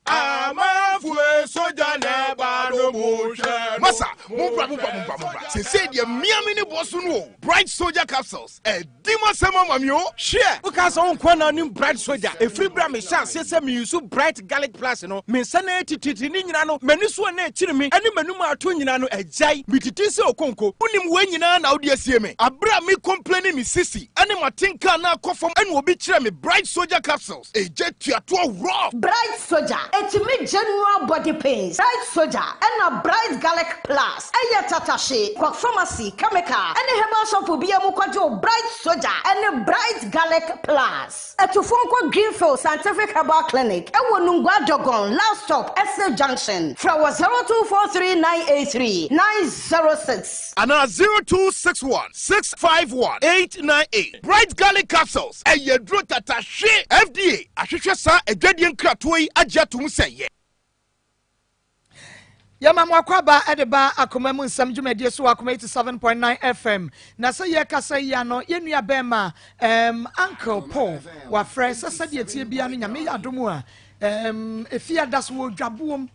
Amanfoe sogya na ɛba no mo hwɛ no. Masa, mombra mombra mombra mombra. Sesei deɛ mmea me ne boɔ so no o. Bright Soldier Capsules, ɛdi mu asɛm ama me o. Hweɛ! Wokaa sɛ wo nkoa na wonim Bright Soldier. Ɛfiri berɛ a mehyɛɛ aseɛ sɛ me use Bright Garlic Plus no, me nsa no ayɛ tititiri ne nyinaa no, m'ani so a na ɛkyiri me ne m'anum a ato nyinaa no, agyae. Metiti sɛ okonko. Wonim wei nyinaa na wode asie me. Aberɛ a me complaini me sisi ne m'atenka a na akɔ fam ɛna obi kyerɛɛ me Bright Soldier Capsules. Egya tuatoɔ rough. Bright Soja, ɛtumi general body pains. Bright Soja ɛna Bright Garlic Plus ɛyɛ tatahye. Kɔ pharmacy, chemical ɛne herbal shop biara mu kɔgye wo Bright Soja ɛne Bright Garlic Plus. Atufoɔ nkɔ Greenfield Scientific Herbal Clinic ɛwɔ Nungua Dogon, Last Stop, Estate Junction. Frɛ wɔ 0243 983 906. Anaa 0261 651 898. Bright Garlic Capsules, ɛyɛ aduro tata hwe! FDA ahwehwɛ saa adwadie nkratoɔ yi agye ato mu sɛ ɛyɛ. Yɛma mo akwaaba de ba Akoma mu Nsɛm dwumadie so wɔ Akoma 87.9 FM. Na sɛ yɛrekasa yi ano, yɛn nua bɛrima um, Uncle Paul wafrɛ sɛ sɛdeɛ ɛteɛ biara no Nyame yɛ adom a um, ɛfie ada so wɔ dwaboom.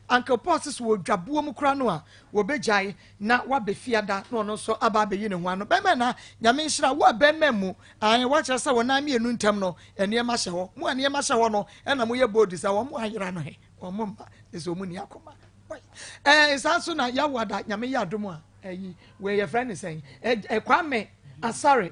Uncle Paul se sɛ wɔ dwaboɔ mu koraa no a, wɔbɛgyae na waba fiada na ɔno nso aba abɛyi ne ho ano. Bɛrima na Nyame nhyira wo a bɛrima mu, ae, woakyerɛ sɛ wo nan mmienu ntam no nneɛma hyɛ hɔ. Mo a nneɛma hyɛ hɔ no na moyɛ bold saa, wɔn ayera no he, wɔn mma, kyerɛ sɛ wɔn nni akoma. Ɛɛ, saa nso na Yawada, Nyame yɛ adom a, ɛyi, wei yɛfrɛ ne sɛn, ɛ, Kwame Asare,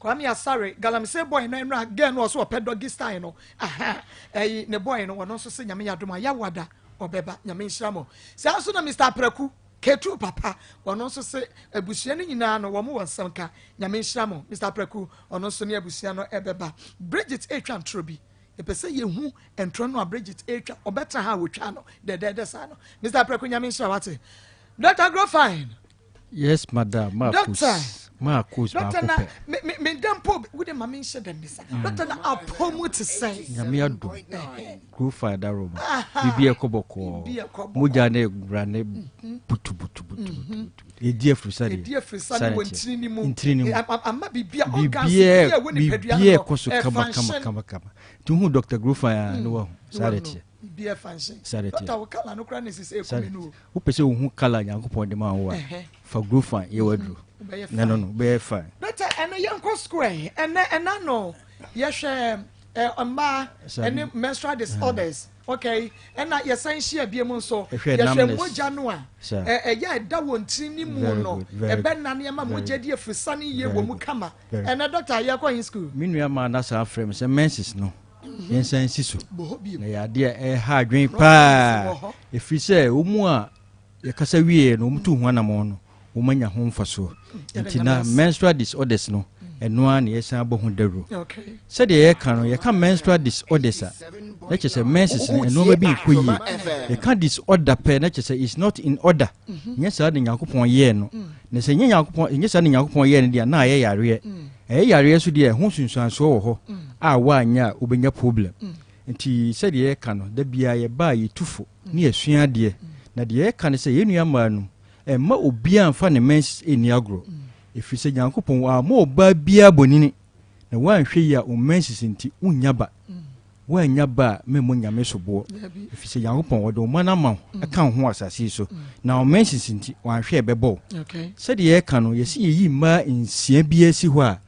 Kwame Asare, Galamsey boy no, ɛnora girl no ɔso ɔpɛ doggy style no, aha, ɛyi, ne boy no, ɔno nso se Nyame yɛ adom a, Yawada, ɔbɛba, Nyame nhyira mo. Saa nso na Mister Apraku, Ketu papa, ɔno nso se abusua no nyinaa no, wɔn wɔ nsɛm ka, Nyame nhyira mo, Mister Apraku, ɔno nso ne abusua no ɛbɛba. Bridget ɛretwa ntorɔ bi, yɛpɛ sɛ yɛhu ntorɔ no a Bridget ɛretwa, ɔbɛtra ha a wɔtwa no dɛdɛɛdɛ saa no. Mister Apraku, Nyame nhyira wate. Doctor Grofine. Yes, madam. Marcus. Doctor. Maa coach Doctor baako na pɛ. me me me da mpo wo de ma me nhyɛ da misa. Doctor na apɔ mu te sɛn? Nyame adom. Kuro fa da Roma. Biribi ɛkɔ bɔkɔɔ. Biribi ɛkɔ bɔkɔɔ. Mogya ne wura ne butu butu butu butu. Ɛdi afurisa deɛ. Ɛdi afurisa ne wɔ ntini ne mu. Ntini ne mu. Ama biribi a organs bi a ɛwɔ nipadua no Biribi ɛkɔ so kama kama kama kama. Nti hu Dr. Grofan a ne wahu. Saa de teɛ. Biribi ɛfa nhyɛn. Saa de teɛ. Doctor wo kala no koraa na ɛsɛ sɛ ɛkumi no o. Wopɛ sɛ wohu kala Nyankopɔn de ma wo a, fa Grofan yɛ w'aduro. Na no no, wobɛyɛ fine. Doctor ɛnɛ yɛnkɔ sukuu ɛ. Ɛnɛ ɛna no yɛhwɛ mmaa ɛne menstrual disorders. Okay, ɛna yɛsan hyia bie mu nso. Yɛhwɛ mogya no a ɛyɛ ɛda wɔn tiri ne mu no. Ɛbɛna nneɛma mogya di afurisa ne yie wɔ mu kama. Ɛnɛ doctor yɛkɔ hin school. Me nua maa na saa frɛ me sɛ menses no. Yɛnsan nsi so. Na yɛ adeɛ a ɛha adwene paa. Ɛfiri sɛ wɔn mu a yɛkasa wieɛ no, wɔn tu ho anamɔn no, wɔn anya ho mfasoɔ. Nti na menstrual disorders no, ɛno ara na yɛsan abɔ ho dawuro. Sɛdeɛ yɛka no, yɛka menstrual disorders a, na kyerɛ sɛ menses no, nneɛma bi nkɔ yie. Yɛka disorder pɛ, na kyerɛ sɛ it's not in order. Nyɛ saa na Nyankopɔn yɛɛ no. Na sɛ nyɛ Nyankopɔn, nyɛ saa na Nyankopɔn yɛɛ no deɛ a, na ayɛ yareɛ. Ɛyɛ yareɛ nso deɛ, ɛho nsunsuansoɔ wɔ hɔ a woanyɛ a wobɛnya problem. Nti sɛdeɛ yɛka no, da biara yɛba a yɛtu fo ne yɛsua adeɛ. Na deɛ yɛka ne sɛ, yɛn nua mmaa no, mma obiara mfa ne menses nni agorɔ. Ɛfiri sɛ Nyankopɔn wammɔ ɔbaa biara bonini, na woanhwɛ yie a wo menses nti wonnya ba. Woannya ba a, memmɔ Nyame soboɔ, ɛfiri sɛ Nyankopɔn, ɔde wo mma no ama wo, ɛka wo ho wɔ asase yi so, na wo menses nti, wanhwɛ a ɛbɛbɔ wo. Sɛdeɛ yɛreka no, yɛse yɛyi mmaa nsia biara si hɔ a,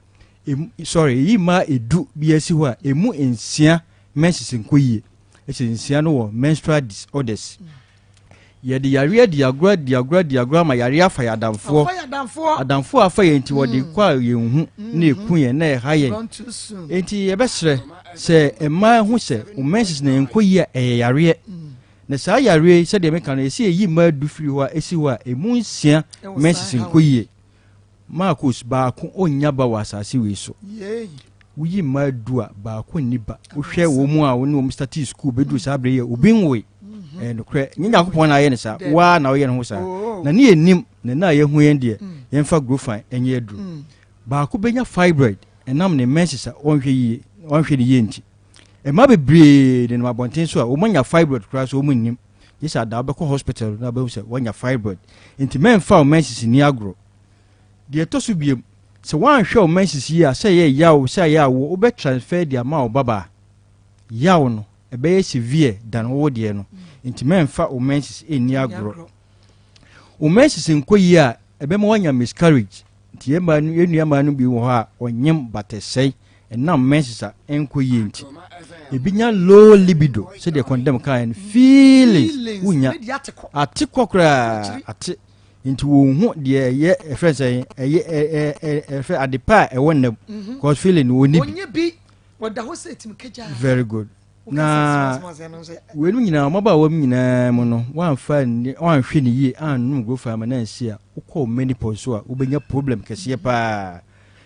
ɛmu, sorry, yɛyi mmaa edu biara si hɔ a, ɛmu nsia menses nkɔ yie. Ɛsɛ nsia no wɔ menstrual disorders. Yɛde yareɛ adi agorɔ adi agorɔ adi agorɔ ama yareɛ afa yɛn adamfoɔ. Afa yɛn adamfoɔ. Adamfoɔ a afa yɛn nti wɔde mm. kɔ a yɛn hu na ɛku yɛn na ɛha yɛn. Nti yɛbɛsrɛ sɛ mmaa ho sɛ wo menses na ɛnkɔ yie a ɛyɛ yareɛ. Mm. Na saa yareɛ yi sɛdeɛ meka no yɛsɛ yɛyi mmaa du firi hɔ a ɛsi hɔ a ɛmu nsia menses nkɔ yie. Marcus, baako ɔnnya ba wɔ asase wei so. Woyi mmaa du a, baako nni ba. Wohwɛ wɔn mu a wo ne wɔn startee school bɛduru saa berɛ yi a, obi nwoe. Mm-hmm. Ɛyɛ nokorɛ. Nyɛ Nyankopɔn na ayɛ no saa. Woa na woyɛ ne ho saa. Oh. Na ne yɛnim, na na yɛhu yɛn deɛ, mm. yɛmfa grofan ɛnyɛ aduru. Mm. Baako bɛnya fibroid ɛnam ne menses a ɔnhwɛ yie, ɔnhwɛ ne yie nti. Mmaa bebree nenam abɔnten so a wɔanya fibroid koraa so wɔn nnim. Gye sɛ ada wobɛkɔ hospital na wobɛhu sɛ woanya fibroid. Nti mɛmfa wo menses nni agorɔ. Deɛ ɛtɔ so biom, sɛ woanhwɛ wo menses yie a, sɛ ɛyɛ yaw sɛ ɛyɛ awoɔ, wobɛ transfer de ama wo babaa. Yaw no, ɛbɛyɛ severe than wo deɛ no. Nti mɛmfa wo menses nni agorɔ. Wo menses nkɔ yie a, ɛbɛma woanya miscarriage. Nti yɛn mmaa no, yɛn nua mmaa no bi wɔ hɔ a, wɔnyem but ɛsɛe ɛnam menses a ɛnkɔ yie nti. Ebi nya low libido sɛdeɛ condemn kaeɛ no, feelings wonya ate kɔ koraa ate nti wɔn ho deɛ ɛyɛ ɛfrɛ sɛ ɛyɛ ɛɛ ɛfrɛ ade pa a ɛwɔ nnam mhm. cause feeling no wɔn ni bi. Wɔni Very good. Na weinom nyinaa mmabaawa mu nyinaa mu no woamfa woanhwɛ ne yie annom grofa ama no ansi a wokɔ menopause so a wobɛnya problem kɛseɛ paa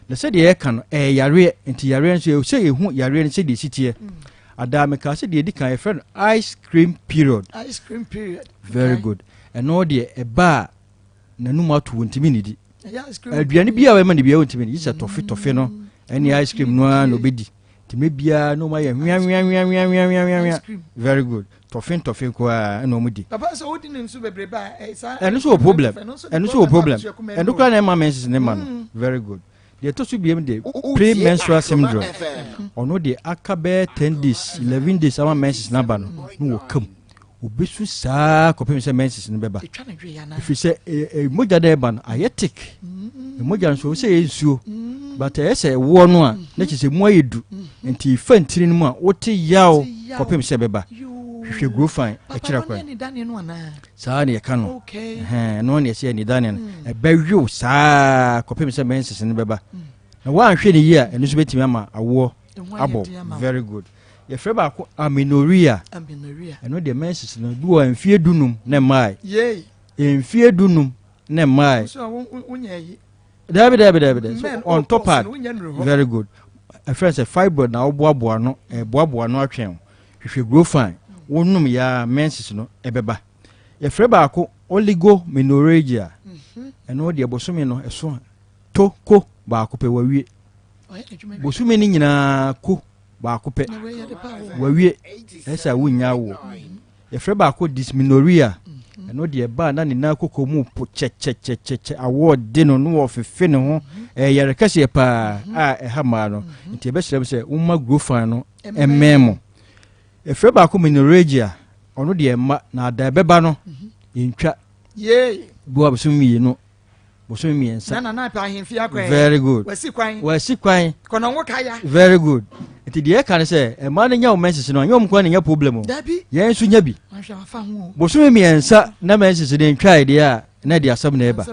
na sɛdeɛ yɛka no ɛyɛ yareɛ nti yareɛ nso yɛ sɛ yɛhu yareɛ no sɛdeɛ ɛsi teɛ adaa mekaa sɛ deɛ ɛdi kan yɛfrɛ no ice cream period ice cream period very good ɛno deɛ ɛba a n'anum ato wɔntumi nnidi aduane bi a wɔma no biara wɔntumi nnidi sɛ tɔfe tɔfe no ɛne ice cream no ara na ɔbɛdi nti mɛ biara na wɔn ayɛ hwea hwea hwea hwea hwea hwea hwea hwea very good tɔfe ntɔfe nko ara ɛna wɔn di. papa sɛ wodi ne nso bebrebe a saa ɛno nso wɔ problem ɛno nso wɔ problem ɛno koraa na ɛma menses ne ma no mm. very good deɛ ɛtɔ so biem de pre-menstrual syndrome ɔno deɛ aka bɛyɛ 10 days 11 days ama menses n'aba no na wɔ kam obesu saa kɔpem sɛ menses no bɛba ɛfiri sɛ e, e, mogya dɛ ɛba no ayɛ tik mm. mogya no so sɛ ɛyɛ nsuo mm. but ɛyɛ sɛ ɛwoɔ no a na kyerɛ sɛ mu ayɛ du mm. nti fa ntiri no mu a wote yaw kɔpem sɛ ɛbɛba hwehwɛ guro fan ɛkyerɛ kwan saa ne yɛka no ɛno ne ɛsɛ anidane no mm. ɛbɛwew saa kɔpem sɛ menses no bɛba na woanhwɛ ne yie a ɛno nso bɛtumi ama awoɔ abɔ very good Yɛfrɛ baako amenorrhea. Ɛno deɛ menses no bi wɔ mfie dunum na mmae. Mfie dunum na mmae. Dabi dabi dabi dabi. So ɔntɔ pad. Very good. Ɛfrɛ sɛ fibroid na woboaboa no ɛboaboa no atwɛn hwehwɛ grow fine. Wonom ya menses no ɛbɛba. Yɛfrɛ baako oligomenorrhagia. Mhm. Ɛno deɛ bosome no ɛso. To ko baako pɛ wawie. Bosome no nyinaa ko baako pɛ wawie. Ɛsɛ a wonnya awoɔ. Yɛfrɛ baako dysmenorrhea. Ɛno deɛ ɛbaa na ne nan koko mu po kyɛkyɛkyɛkyɛ awoɔ de no na wɔfefe ne ho. Ɛyɛ yare kɛseɛ paa a ɛha mmaa no. Nti yɛbɛsrɛ mo sɛ momma Grofan no mmɛn mo. Yɛfrɛ baako menorrhagia. Ɔno deɛ ɛmma na ada ɛbɛba no ɛntwa. Bi wɔ abosom mmienu bosome mmiɛnsa. Na nana pɛ ahemfie akɔ ɛ. Very good. Wasi kwan. Wasi kwan. Kɔnɔngo kaya. Very good. Nti deɛ ɛka ne sɛ mmaa no nya wɔn menses no anyɛ wɔn kwan na nya problem o. Dabi. Yɛn nso nya bi. Ahwɛ afa ho o. Bosome mmiɛnsa na menses no ntwae deɛ a na ɛde asɛm na ɛba.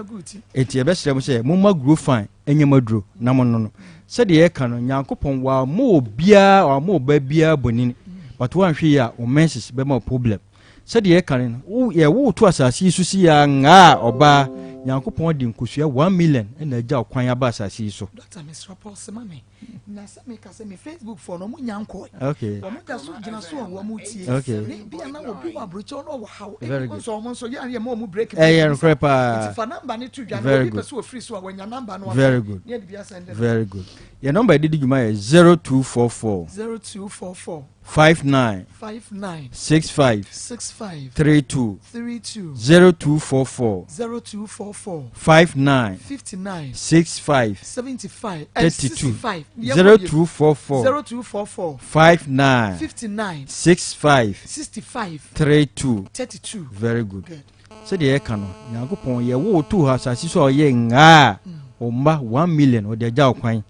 Nti yɛbɛsrɛ mo sɛ momma Grofan nyɛ mo aduro na mo no no. Sɛdeɛ yɛka no Nyankopɔn wammɔ obiara wammɔ ɔbaa biara bonini but woanhwɛ yie a wo menses bɛma wo problem. Sɛdeɛ yɛka no no, wo, yɛwo wo to asase yi so si yɛ angaa ɔbaa, Nyankopɔn de nkosua 1,000,000 na agya wo kwan aba asase yi so. Doctor mesrɛ pause ma me na sɛ meka sɛ me Facebook foɔ no ɔmo nya nkɔɛ. Okay. Wɔn da so gyina so a wɔn tie. Okay. Ne bia na obi wɔ aburokyɛ ɔno ɔwɔ haw. Very Ebi good. nso ɔmo nso yɛ ayɛ ma ɔmo break. Ɛyɛ nokorɛ paa. Nti fa number ne to dwa na Very obi pɛ good. so ofiri so a wanya number no afa. Very good. Ne yɛde bi asɛn de. Very good. Yɛn number yɛde di dwuma yɛ 0244. 0244. 59. 59. 65. 65. 32. 32. 0244. 0244. 59. 59. 65. 75. 32. 65. 0244. 0244. 59. 59. 65. 65. 32. 32. Very good. Good. Sɛdeɛ yɛka no, Nyankopɔn yɛwo wo too hɔ asase so a ɔyɛ ngaa wo mma 1,000,000 ɔde agya wo kwan.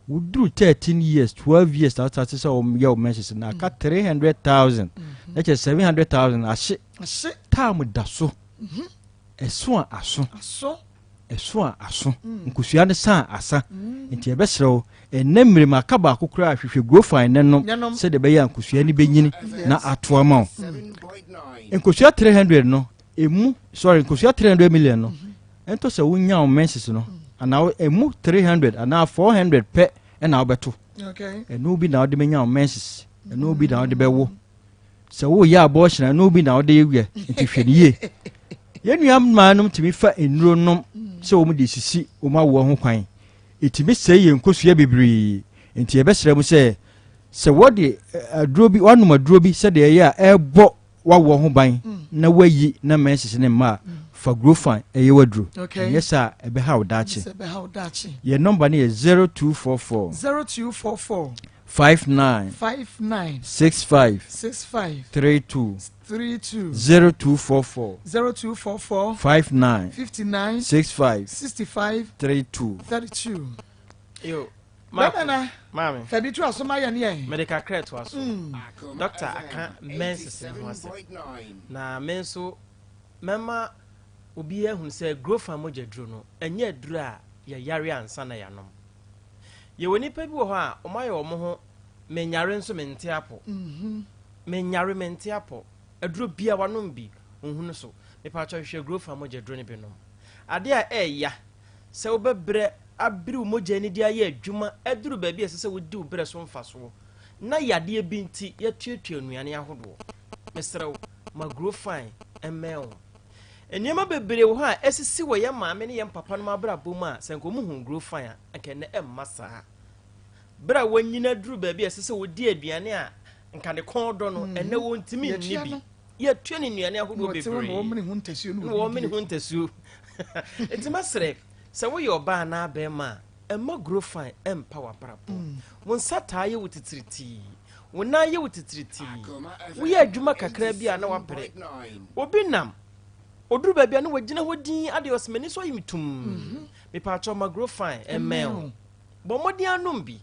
Woduru 13 years, 12 years na wosate sɛ wɔyɛ wo menses na aka 300,000 na kyerɛ 700,000 ahye. Ahye. Time da so. Ɛso a aso. Aso. Ɛso a aso. Nkosua no sa a asa. Nti yɛbɛsrɛ wo, ɛnnɛ mmerɛ mu aka baako koraa hwehwɛ Grofine no nom sɛdeɛ ɛbɛyɛ a nkosua no bɛnyini na ato ama wo. Nkosua 300 no, ɛmu, sorry, nkosua 300 million no, ɛntɔ sɛ wonya wo menses no, anaa ɛmu 300 anaa 400 pɛ ɛna wobɛto. Ɛno bi na wode bɛnya wo menses, ɛno bi na wode bɛwo. Sɛ woyɛ abortion a, ɛno bi na wode yɛ, nti hwɛ no yie. Yɛn nua mmaa nom tumi fa nnuro nom sɛ wɔn de sisi wɔn awoɔ ho kwan. Ɛtumi sɛe yɛn nkosua bebree. Nti yɛbɛsrɛ mo sɛ, sɛ wɔde aduro bi, wɔanom aduro bi sɛdeɛ ɛyɛ a ɛrebɔ w'awoɔ ho ban na woayi na menses ne mma a, fa Grofan ɛyɛ w'aduro. Ɛnyɛ saa a, ɛbɛha wo daakye. Yɛn nɔmba no yɛ 0244. 0244. 59. 59. 65. 65. 32. 32. 0244. 0244. 59. 59. 65. 65. 32. 32. Yo, Bɛma na Maame. fa bi to aso ma yɛn yɛn. Mede kakra to aso. Doctor aka menses ne ho asɛm. Na me nso mɛma obi ahunu sɛ Grofan mogya duro no ɛnyɛ aduro a yɛyare ansa na yɛanom. Yɛwɔ nnipa bi wɔ hɔ a wɔayɛ wɔn ho menyare nso mente apɔ. Menyare mente apɔ. Aduro bia wanom bi nhunu so. Mepatwɔ hwehwɛ Grofan mogya duro no bi nom. Ade a ɛɛya sɛ wobɛbrɛ abere wo mogya ani de ayɛ adwuma aduru baabi a ɛsɛ sɛ wodi wo berɛ so mfasoɔ na yadeɛ bi nti yɛatuatua nnuane ahodoɔ. Mesrɛ wo, ma Grofan mmɛn wo. Nneɛma bebree wɔ hɔ a asisi wɔ yɛn maame ne yɛn papa nom abrabɔ mu a sɛ anka wɔhuu Grofan a, anka ɛnnɛ ɛmma saa. Berɛ a wɔanyini aduru baabi a ɛsɛ sɛ wɔdi aduane a anka ne kɔn dɔ no, ɛnnɛ wɔntumi nni bi. Yɛatua no nnuane ahodoɔ bebree. Na wɔmene ho ntasuo. Na wɔmene ho ntasuo. Nti mɛsrɛ, sɛ woyɛ ɔbaa anaa barima a, mma Grofan mpa w'abrabɔ. Wo nsa taa yɛ wo titiritii. Wo nan yɛ wo titiritii. Woyɛ adwuma kakra bi a na woabrɛ. Obi nam, ɔduru baabi a na wagyina hɔ dinn adeɛ ɔsɛ m'ani so ayɛ me tumm. Mepaakyɛw ma Grofan mmɛn wo. Bɔ mmɔden anom bi.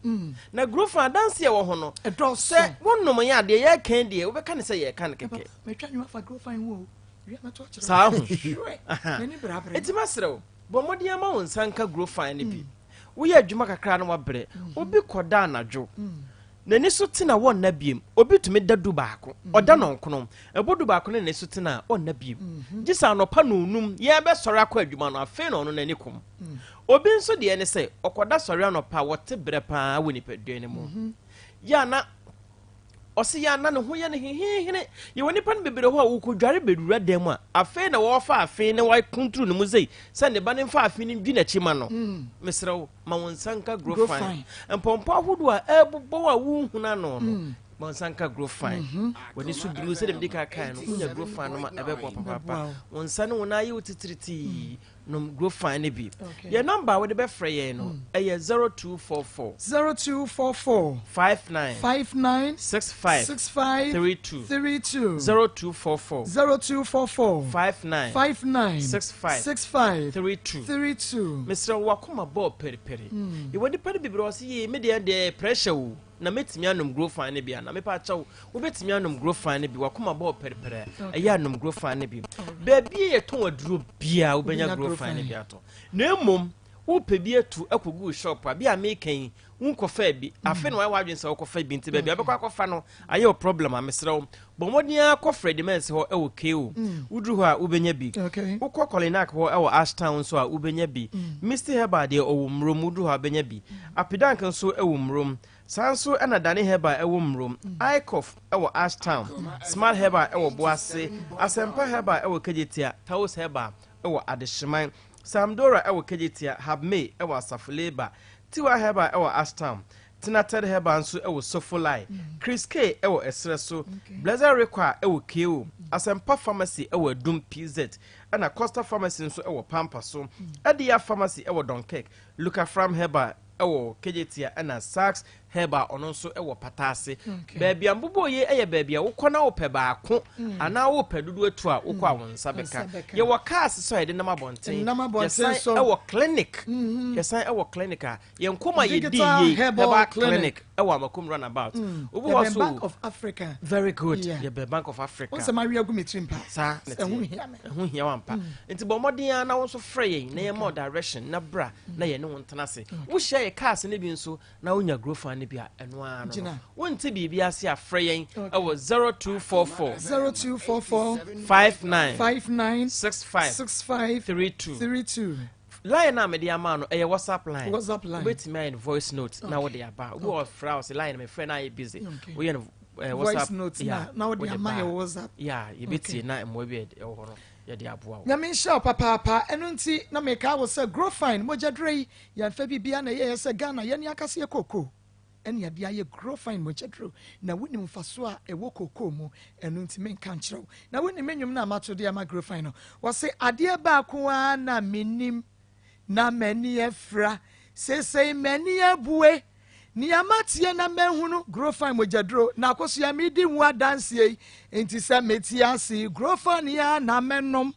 Na Grofan adanse a ɛwɔ ho no, sɛ wonom yɛ adeɛ yɛreka yi deɛ wobɛka no sɛ yɛreka no kɛkɛ. Saa ho. Enti mɛsrɛ wo, bɔ mmɔden ama wo nsa nka Grofan no bi. Woyɛ adwuma kakra na wabrɛ. Obi kɔda anadwo. N'ani so te na wɔnna biem. Obi tumi da dubaako, ɔda nnɔnkono. Ɛbɔ dubaako na n'ani so te na ɔnna biem. Gye sɛ anɔpa nnɔnnum yɛrebɛsɔre akɔ adwuma no, afei na ɔno n'ani kom. Obi nso deɛ ne sɛ, ɔkɔda sɔre anɔpa a, wɔte berɛ pa ara wɔ nipadua no mu. Yɛ a na Ɔse yɛ a na ne ho yɛ no heheehene. Yɛwɔ nnipa no bebree hɔ a wɔkɔdware bɛwura dan mu a, afei na wɔrefa afe na wɔakunturu ne mu sei sɛ ne ba no mfa afe no ndwi n'akyi ma no. Mesrɛ wo, ma wo nsa nka Grofine. Mpɔmpɔ ahodoɔ a ɛrebobɔ wo a wonhunu ano no, ma wo nsa nka Grofine. W'ani so biriw sɛdeɛ mede ka kae no, wonya Grofine no ma ɛbɛboa papaapa. Wo nsa ne wo nan ayɛ wo titiritii. Nom Grofine no bi. Yɛn nɔmba a wode bɛfrɛ yɛn no yɛ 0244. 0244. 59. 59. 65. 65. 32. 32. 0244. 0244. 59. 59. 65. 65. 32. 32. Mesrɛ wo wakoma bɔɔ periperi. Yɛwɔ nipa no bebree ɔse yee me deɛ deɛ pressure o. Na mɛtumi anom Grofine no bi anaa? Mepa kyɛw, wobɛtumi anom Grofine no bi, wakoma bɔɔ pɛrepɛrɛ a, ɛyɛ a nom Grofine no bi. Baabi a yɛtɔn aduro biara wobɛnya Grofine no bi atɔ. Na mmom, wopɛ bi atu akɔgu wo shop a, bi a meka yi, wonkɔfaa bi. Afei na wayɛ w'adwene sɛ wokɔfa bi, nti baabi a wobɛkɔ akɔfa no ayɛ wo problem a, mesrɛ wo, bɔ mmɔden ara kɔ Freddie Mens hɔ wɔ KO. Woduru hɔ a, wobɛnya bi. Wokɔ Kolinak hɔ wɔ Ashtown nso a, wobɛnya bi. Misty Herbal deɛ, ɔwɔ Murom, woduru hɔ a, wobɛnya bi. Apidank nso wɔ Murom. Saa nso na Dane Herbal wɔ Murom. Icof wɔ Ashtown. Smart Herbal wɔ Boase. Asɛmpa Herbal wɔ Kejetia. Taos Herbal wɔ Adehyeman. Samdora wɔ Kejetia. Habmay wɔ Asafo Labour. Tiwa Herbal wɔ Ashtown. Tinated Herbal nso wɔ Sofolai. Chris K wɔ Ɛserɛ so. Blessed Rekwa wɔ KO. Asɛmpa Pharmacy wɔ Adum PZ. Ɛna Costa Pharmacy nso wɔ Pampa so. Adia Pharmacy wɔ Dunkirk. Lucafram Herbal wɔ Kejetia ɛna Sachs Herbal ɔno nso wɔ Pataase. Baabi a mbobɔɔ yi yɛ baabi a wokɔ na wopɛ baako anaa wopɛ dodoɔ atu a wokɔ a wo nsa bɛka. Yɛwɔ cars nso a yɛde nam abɔnten. Yɛsan wɔ clinic. Yɛsan wɔ clinic a Yɛn kɔm a yɛdi yie Herbal Clinic ɛwɔ Amakom runabout. Mm. Obi wɔ so. Bank of Africa. Very good. Yeah. Yɛbɛn Bank of Africa. Wɔn sɛ ma wia gu mi tirim pa. Saa na ti. Ɛho hia mi. Ɛho hia wa mpa. Mm. Nti bɔ mmɔden ara na wɔn nso frɛ yɛn na yɛn ma direction na bra na yɛn ne wɔn tena ase. Wohyia yɛ cars ne bi nso na wonya growth ne bi a ɛno ara no no. Wonte biribi ase a frɛ yɛn ɛwɔ 0244. 0244. 59. 59. 65. 65. 32. 32. Line a mede ama no ɛyɛ WhatsApp line. WhatsApp line. Wobɛtumi ayɛ no voice note na wode aba. Obi wɔ frɛ a ɔsɛ line mefrɛ na ayɛ busy. Woyɛ no eh, voice WhatsApp note na na wode ama yɛ WhatsApp. Yeah, yɛbɛtie na mmoa bi ɛwɔ hɔ no yɛde aboa wo. Nyame nhyira wo papaapa. Ɛno nti na mekaa wo sɛ Grofine mogyaduro yi yɛmfa biribiara na ɛyɛeɛ sɛ Ghana yɛne ankasa yɛ kookoo ɛne yɛde ayɛ Grofine mogyaduro na wonim mfasoɔ a ɛwɔ kookoo mu ɛno nti menka nkyerɛ wo. Na wonim me nnwom no a mato de ama Grofine no? Wɔse adeɛ baako ara na menim na m'ani afira seesei m'ani abue nea mateɛ na mahunu Grofine mogyaduro na akosua medi ho adanseɛ yi nti sɛ mete ase Grofine a na mɛnom.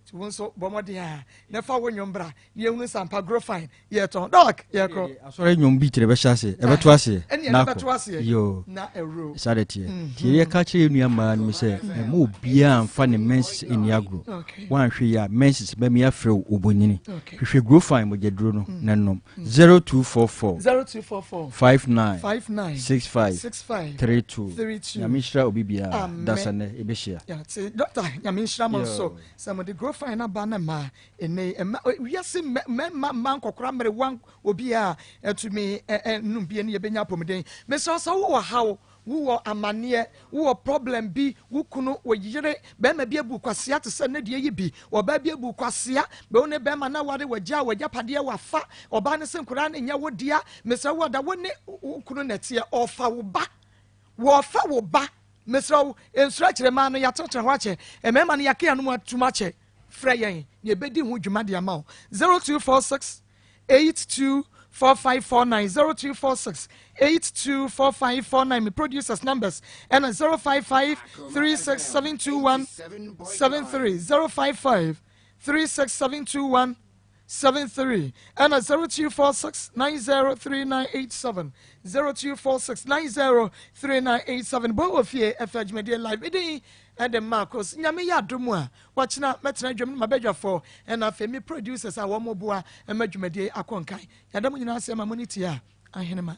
Nti wo nso bɔ mmɔden a na fa wo nnwom bra na yɛhunu sɛ ampa Grofine yɛtɔn. Doc, yɛkɔ. Asɔre nnwom bi kyerɛ bɛhyɛ aseɛ, ɛbɛto aseɛ. Ɛne na ɛno bɛto akɔ. aseɛ. Yoo. Na ɛwuro. Saa de teɛ. Nti yɛyɛ ka kyerɛ yɛn nua mmaa no mu sɛ ɛmma obiara mfa ne menses nni agorɔ. Woanhwɛ yie a menses bɛme afrɛ wo obonini. Hwehwɛ Grofine mogyaduro no na nom. 0244 0244 59 59 65 65 32. 32. Nyame nhyira obi biara. Amen. Dasa nnɛ yɛbɛhyia. Yɛate dɔkta nyame nhyira mo nso Yo. sɛ mode grofine no aba no ma ɛnɛ yi ɛma wiase mmarima mma nkɔkora mmerewa obiara atumi nom bie ne yɛbɛnya apɔmuden mesrɛ sɛ wowɔ haw Wowɔ amaneɛ, wowɔ problem bi, wo kunu, wo yere, bɛrima bi abu kwasea te sɛ ne deɛ yi bi, ɔbaa bi abu kwasea, bɛ wo ne bɛrima no aware, wagyaa w'agyapadeɛ, wafa ɔbaa no se nkoraa no nyɛ wo dea, mesrɛ wo ada, wo ne wo kunu na ɛteɛ, ɔfa wo ba, wɔfa wo ba, mesrɛ wo, nsuro akyire mmaa no, yɛatenatena hɔ akyɛ, mmarima no yɛaka yɛn anom atum akyɛ, frɛ yɛn na yɛbɛdi ho dwuma de ama wo, 0246 824549 0246 824549 me producers numbers ɛna 055 36721 73 055 36721 73 ɛna 0246 903987 0246 903987 bɔ wɔ fie ɛfɛ adwumadie live medin ɛde Marcos nyame yɛ adom a Ɔkyena mɛtena dwam ne m'abadwafoɔ ɛna afei me producers a wɔn boa ma dwumadie yi akɔ nkan. Yɛda mo nyinaa ase ama mo ne tie a ahenema.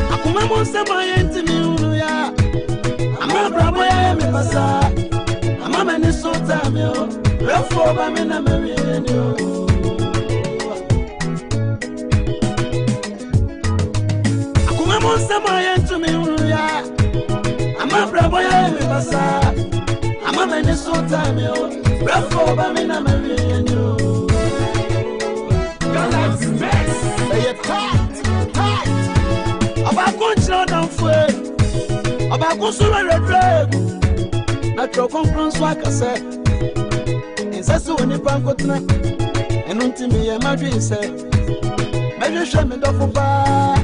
Akoma mu nsɛm a yɛntumi nhunu ya. taa me o. Brɛfoɔ ba me na mawie ni o. Akoma mu nsɛm a yɛntumi nhunu ya. Ama brɛbɔ yɛ me basaa. Ama m'ani so taa me o. Brɛfoɔ ba me na mawie ni o. Galaxy Mix. Ɛyɛ tight, tight. Ɔbaako nkyerɛ ɔdamfo e. Ɔbaako nso werɛwerɛ egu. Na twerɛ kronkron nso aka sɛ, nsɛ sɛ onipa nkotena. Ɛno nti meyɛ m'adwene sɛ, mɛhwehwɛ me dɔfo paa.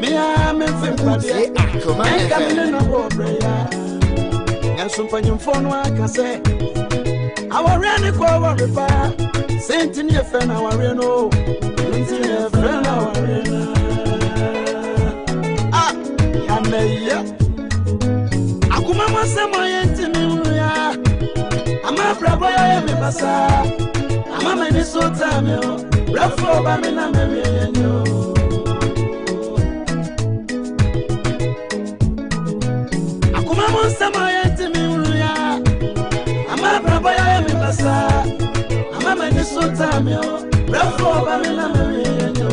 Me ara memfe mpadeɛ. Ɛnka me ne no bɔ ɔbrɛ ya. Nanso mpanyimfoɔ no aka sɛ, awareɛ ne kɔ aware paa. Sɛ nti ne yɛfrɛ no awareɛ no o. Nti ne yɛfrɛ no awareɛ no. Ah, yamɛyɛ. Akoma mu asɛm a yɛntumi nhunu ya. Ama abrabɔ yɛyɛ me basaa. Ama m'ani so taa me o. Brɛfoɔ ba me na mawie yɛ ni o. Akoma mu nsɛm a yɛntumi nhunu ya. Ama abrabɔ yɛyɛ me basaa. Ama m'ani so taa me o. Brɛfoɔ ba me na mawie yɛ ni o.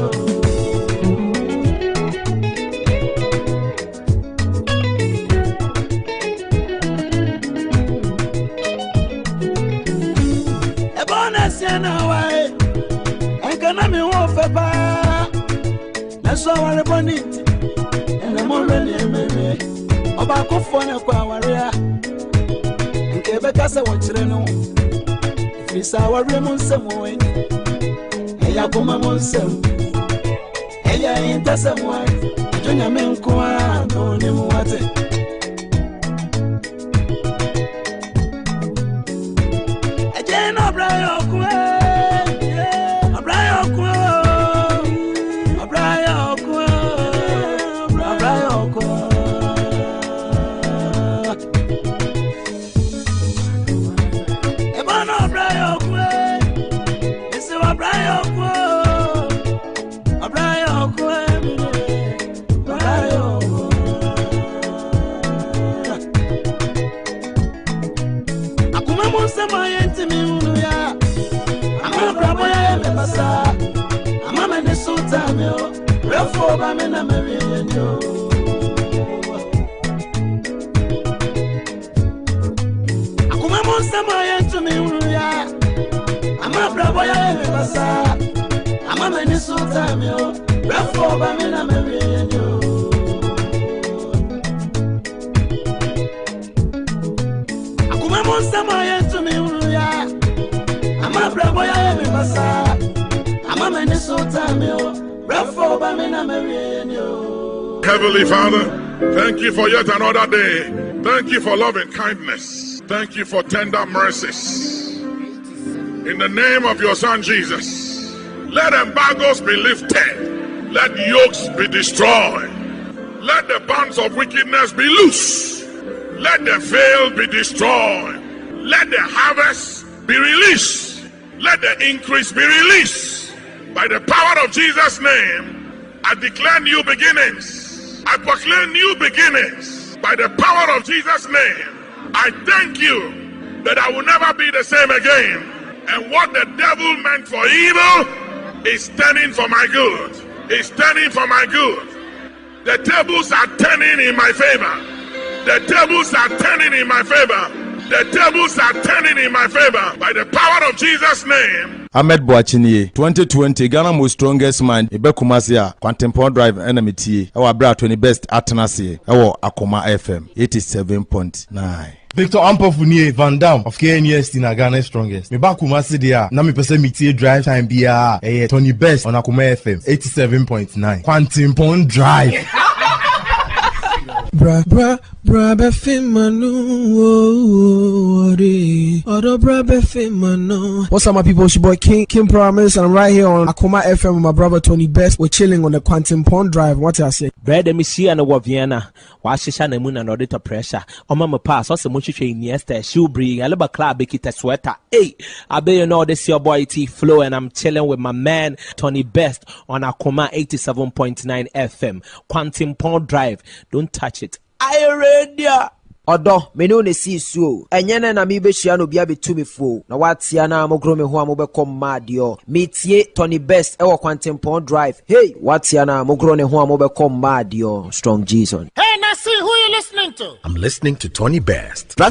Ɛbɔ na ɛseɛ na awae. Ɛnka na me ho fɛ paa. Nanso awarebɔ ne nti, ɛnna mo werɛ ne ɛmɛwie. Ɔbaakofoɔ na ɛkɔ aware a, nka ɛbɛka sɛ wɔkyerɛ no. Ɛfiri sɛ awareɛ mu nsɛm wɔ ani. Ɛyɛ akoma mu nsɛm. Ɛyɛ ahintasɛm a, ɛdwo Nyame nko ara na ɔnim wate. Ɛgye na ɔbra yɛ ɔko ɛ. Ɔbra yɛ ɔko ɛ. Ɔbra yɛ ɔko ɛ. Ɔbra yɛ ɔko ɛ. Ɛbɔ na ɔbra yɛ ɔko ɛ. Ɛsɛ ɔbra yɛ ɔko ɛ. Ɔbra yɛ ɔko ɛ. Ɔbra yɛ ɔko ɛ. Akoma mu nsɛm a yɛntumi nhunu ya. Ama abrabɔ yɛ me basaa. Ama m'ani so taa me o. Brɛfoɔ ba me na mawie yɛ ni o. Akoma mu nsɛm a yɛntumi nhunu ya. Ama abrabɔ yɛ me basaa. Ama m'ani so taa me o. Brɛfoɔ ba me na mawie yɛ ni o. Akoma mu nsɛm a yɛntumi nhunu ya. Ama abrabɔ yɛ me basaa. Ama m'ani so taa me o. Brɛfoɔ ba me na mawie yɛ ni o. Heavenly Father, thank you for yet another day. Thank you for loving kindness. Thank you for tender mercies. In the name of your Son Jesus, let embargoes be lifted. Let yokes be destroyed. Let the bands of wickedness be loose. Let the veil be destroyed. Let the harvest be released. Let the increase be released. By the power of Jesus' name, I declare new beginnings. I proclaim new beginnings. By the power of Jesus' name, I thank you that I will never be the same again. And what the devil meant for evil is turning for my good. Is turning for my good. The tables are turning in my favor. The tables are turning in my favor. The tables are turning in my favor. By the power of Jesus' name. Ahmed Boakye nie, 2020 Ghana Most Strongest Man meba Kumasi a, Kwantempɔn Drive na metie wɔ aberɛ a Tony Best atena aseɛ wɔ Akoma FM 87.9. Victor Ampofo nie, Van Damme of KNUST na Ghana's Strongest. Meba Kumasi deɛ a, na mepɛ sɛ metie Drive Time biara a, ɛyɛ Tony Best on Akoma FM 87.9, Kwantempɔn Drive. Bra bra bra bɛfe m'ano oh, ɔde ɔdɔ bra bɛfe m'ano. What's up, my people? It's your boy King King Promise, and I'm right here on Akoma FM with my brother Tony Best. We're chilling on the Kwantempɔn Drive. What I say? Brɛ dɛ mehyia no wɔ Vienna, wahyehyɛ n'amu na na ɔde tɔ pressure. Ɔma me pass, ɔsɛ mo hwehwɛ Iniesta, ɛhyew bere yi, Alaba club ekita sweater. Ey, abe you know this your boy T Flow and I'm chilling with my man Tony Best on Akoma 87.9 FM, Kwantempɔn Drive. Don't touch it. Are you ready? Ɔdɔ, me ne wo na esii so o. Ɛnyɛ nnɛ na merebɛhyia na obi abɛtu me fo o. Na woatea no a mogoro me ho a mobɛkɔ mmaa deɛ Metie Tony Best ɛwɔ Kwantempɔn Drive. Hey! Woatea no a mogoro ne ho a mobɛkɔ mmaa deɛ Strong Jesus. Hey, Nasi, who you listening to? I'm listening to Tony Best. Drive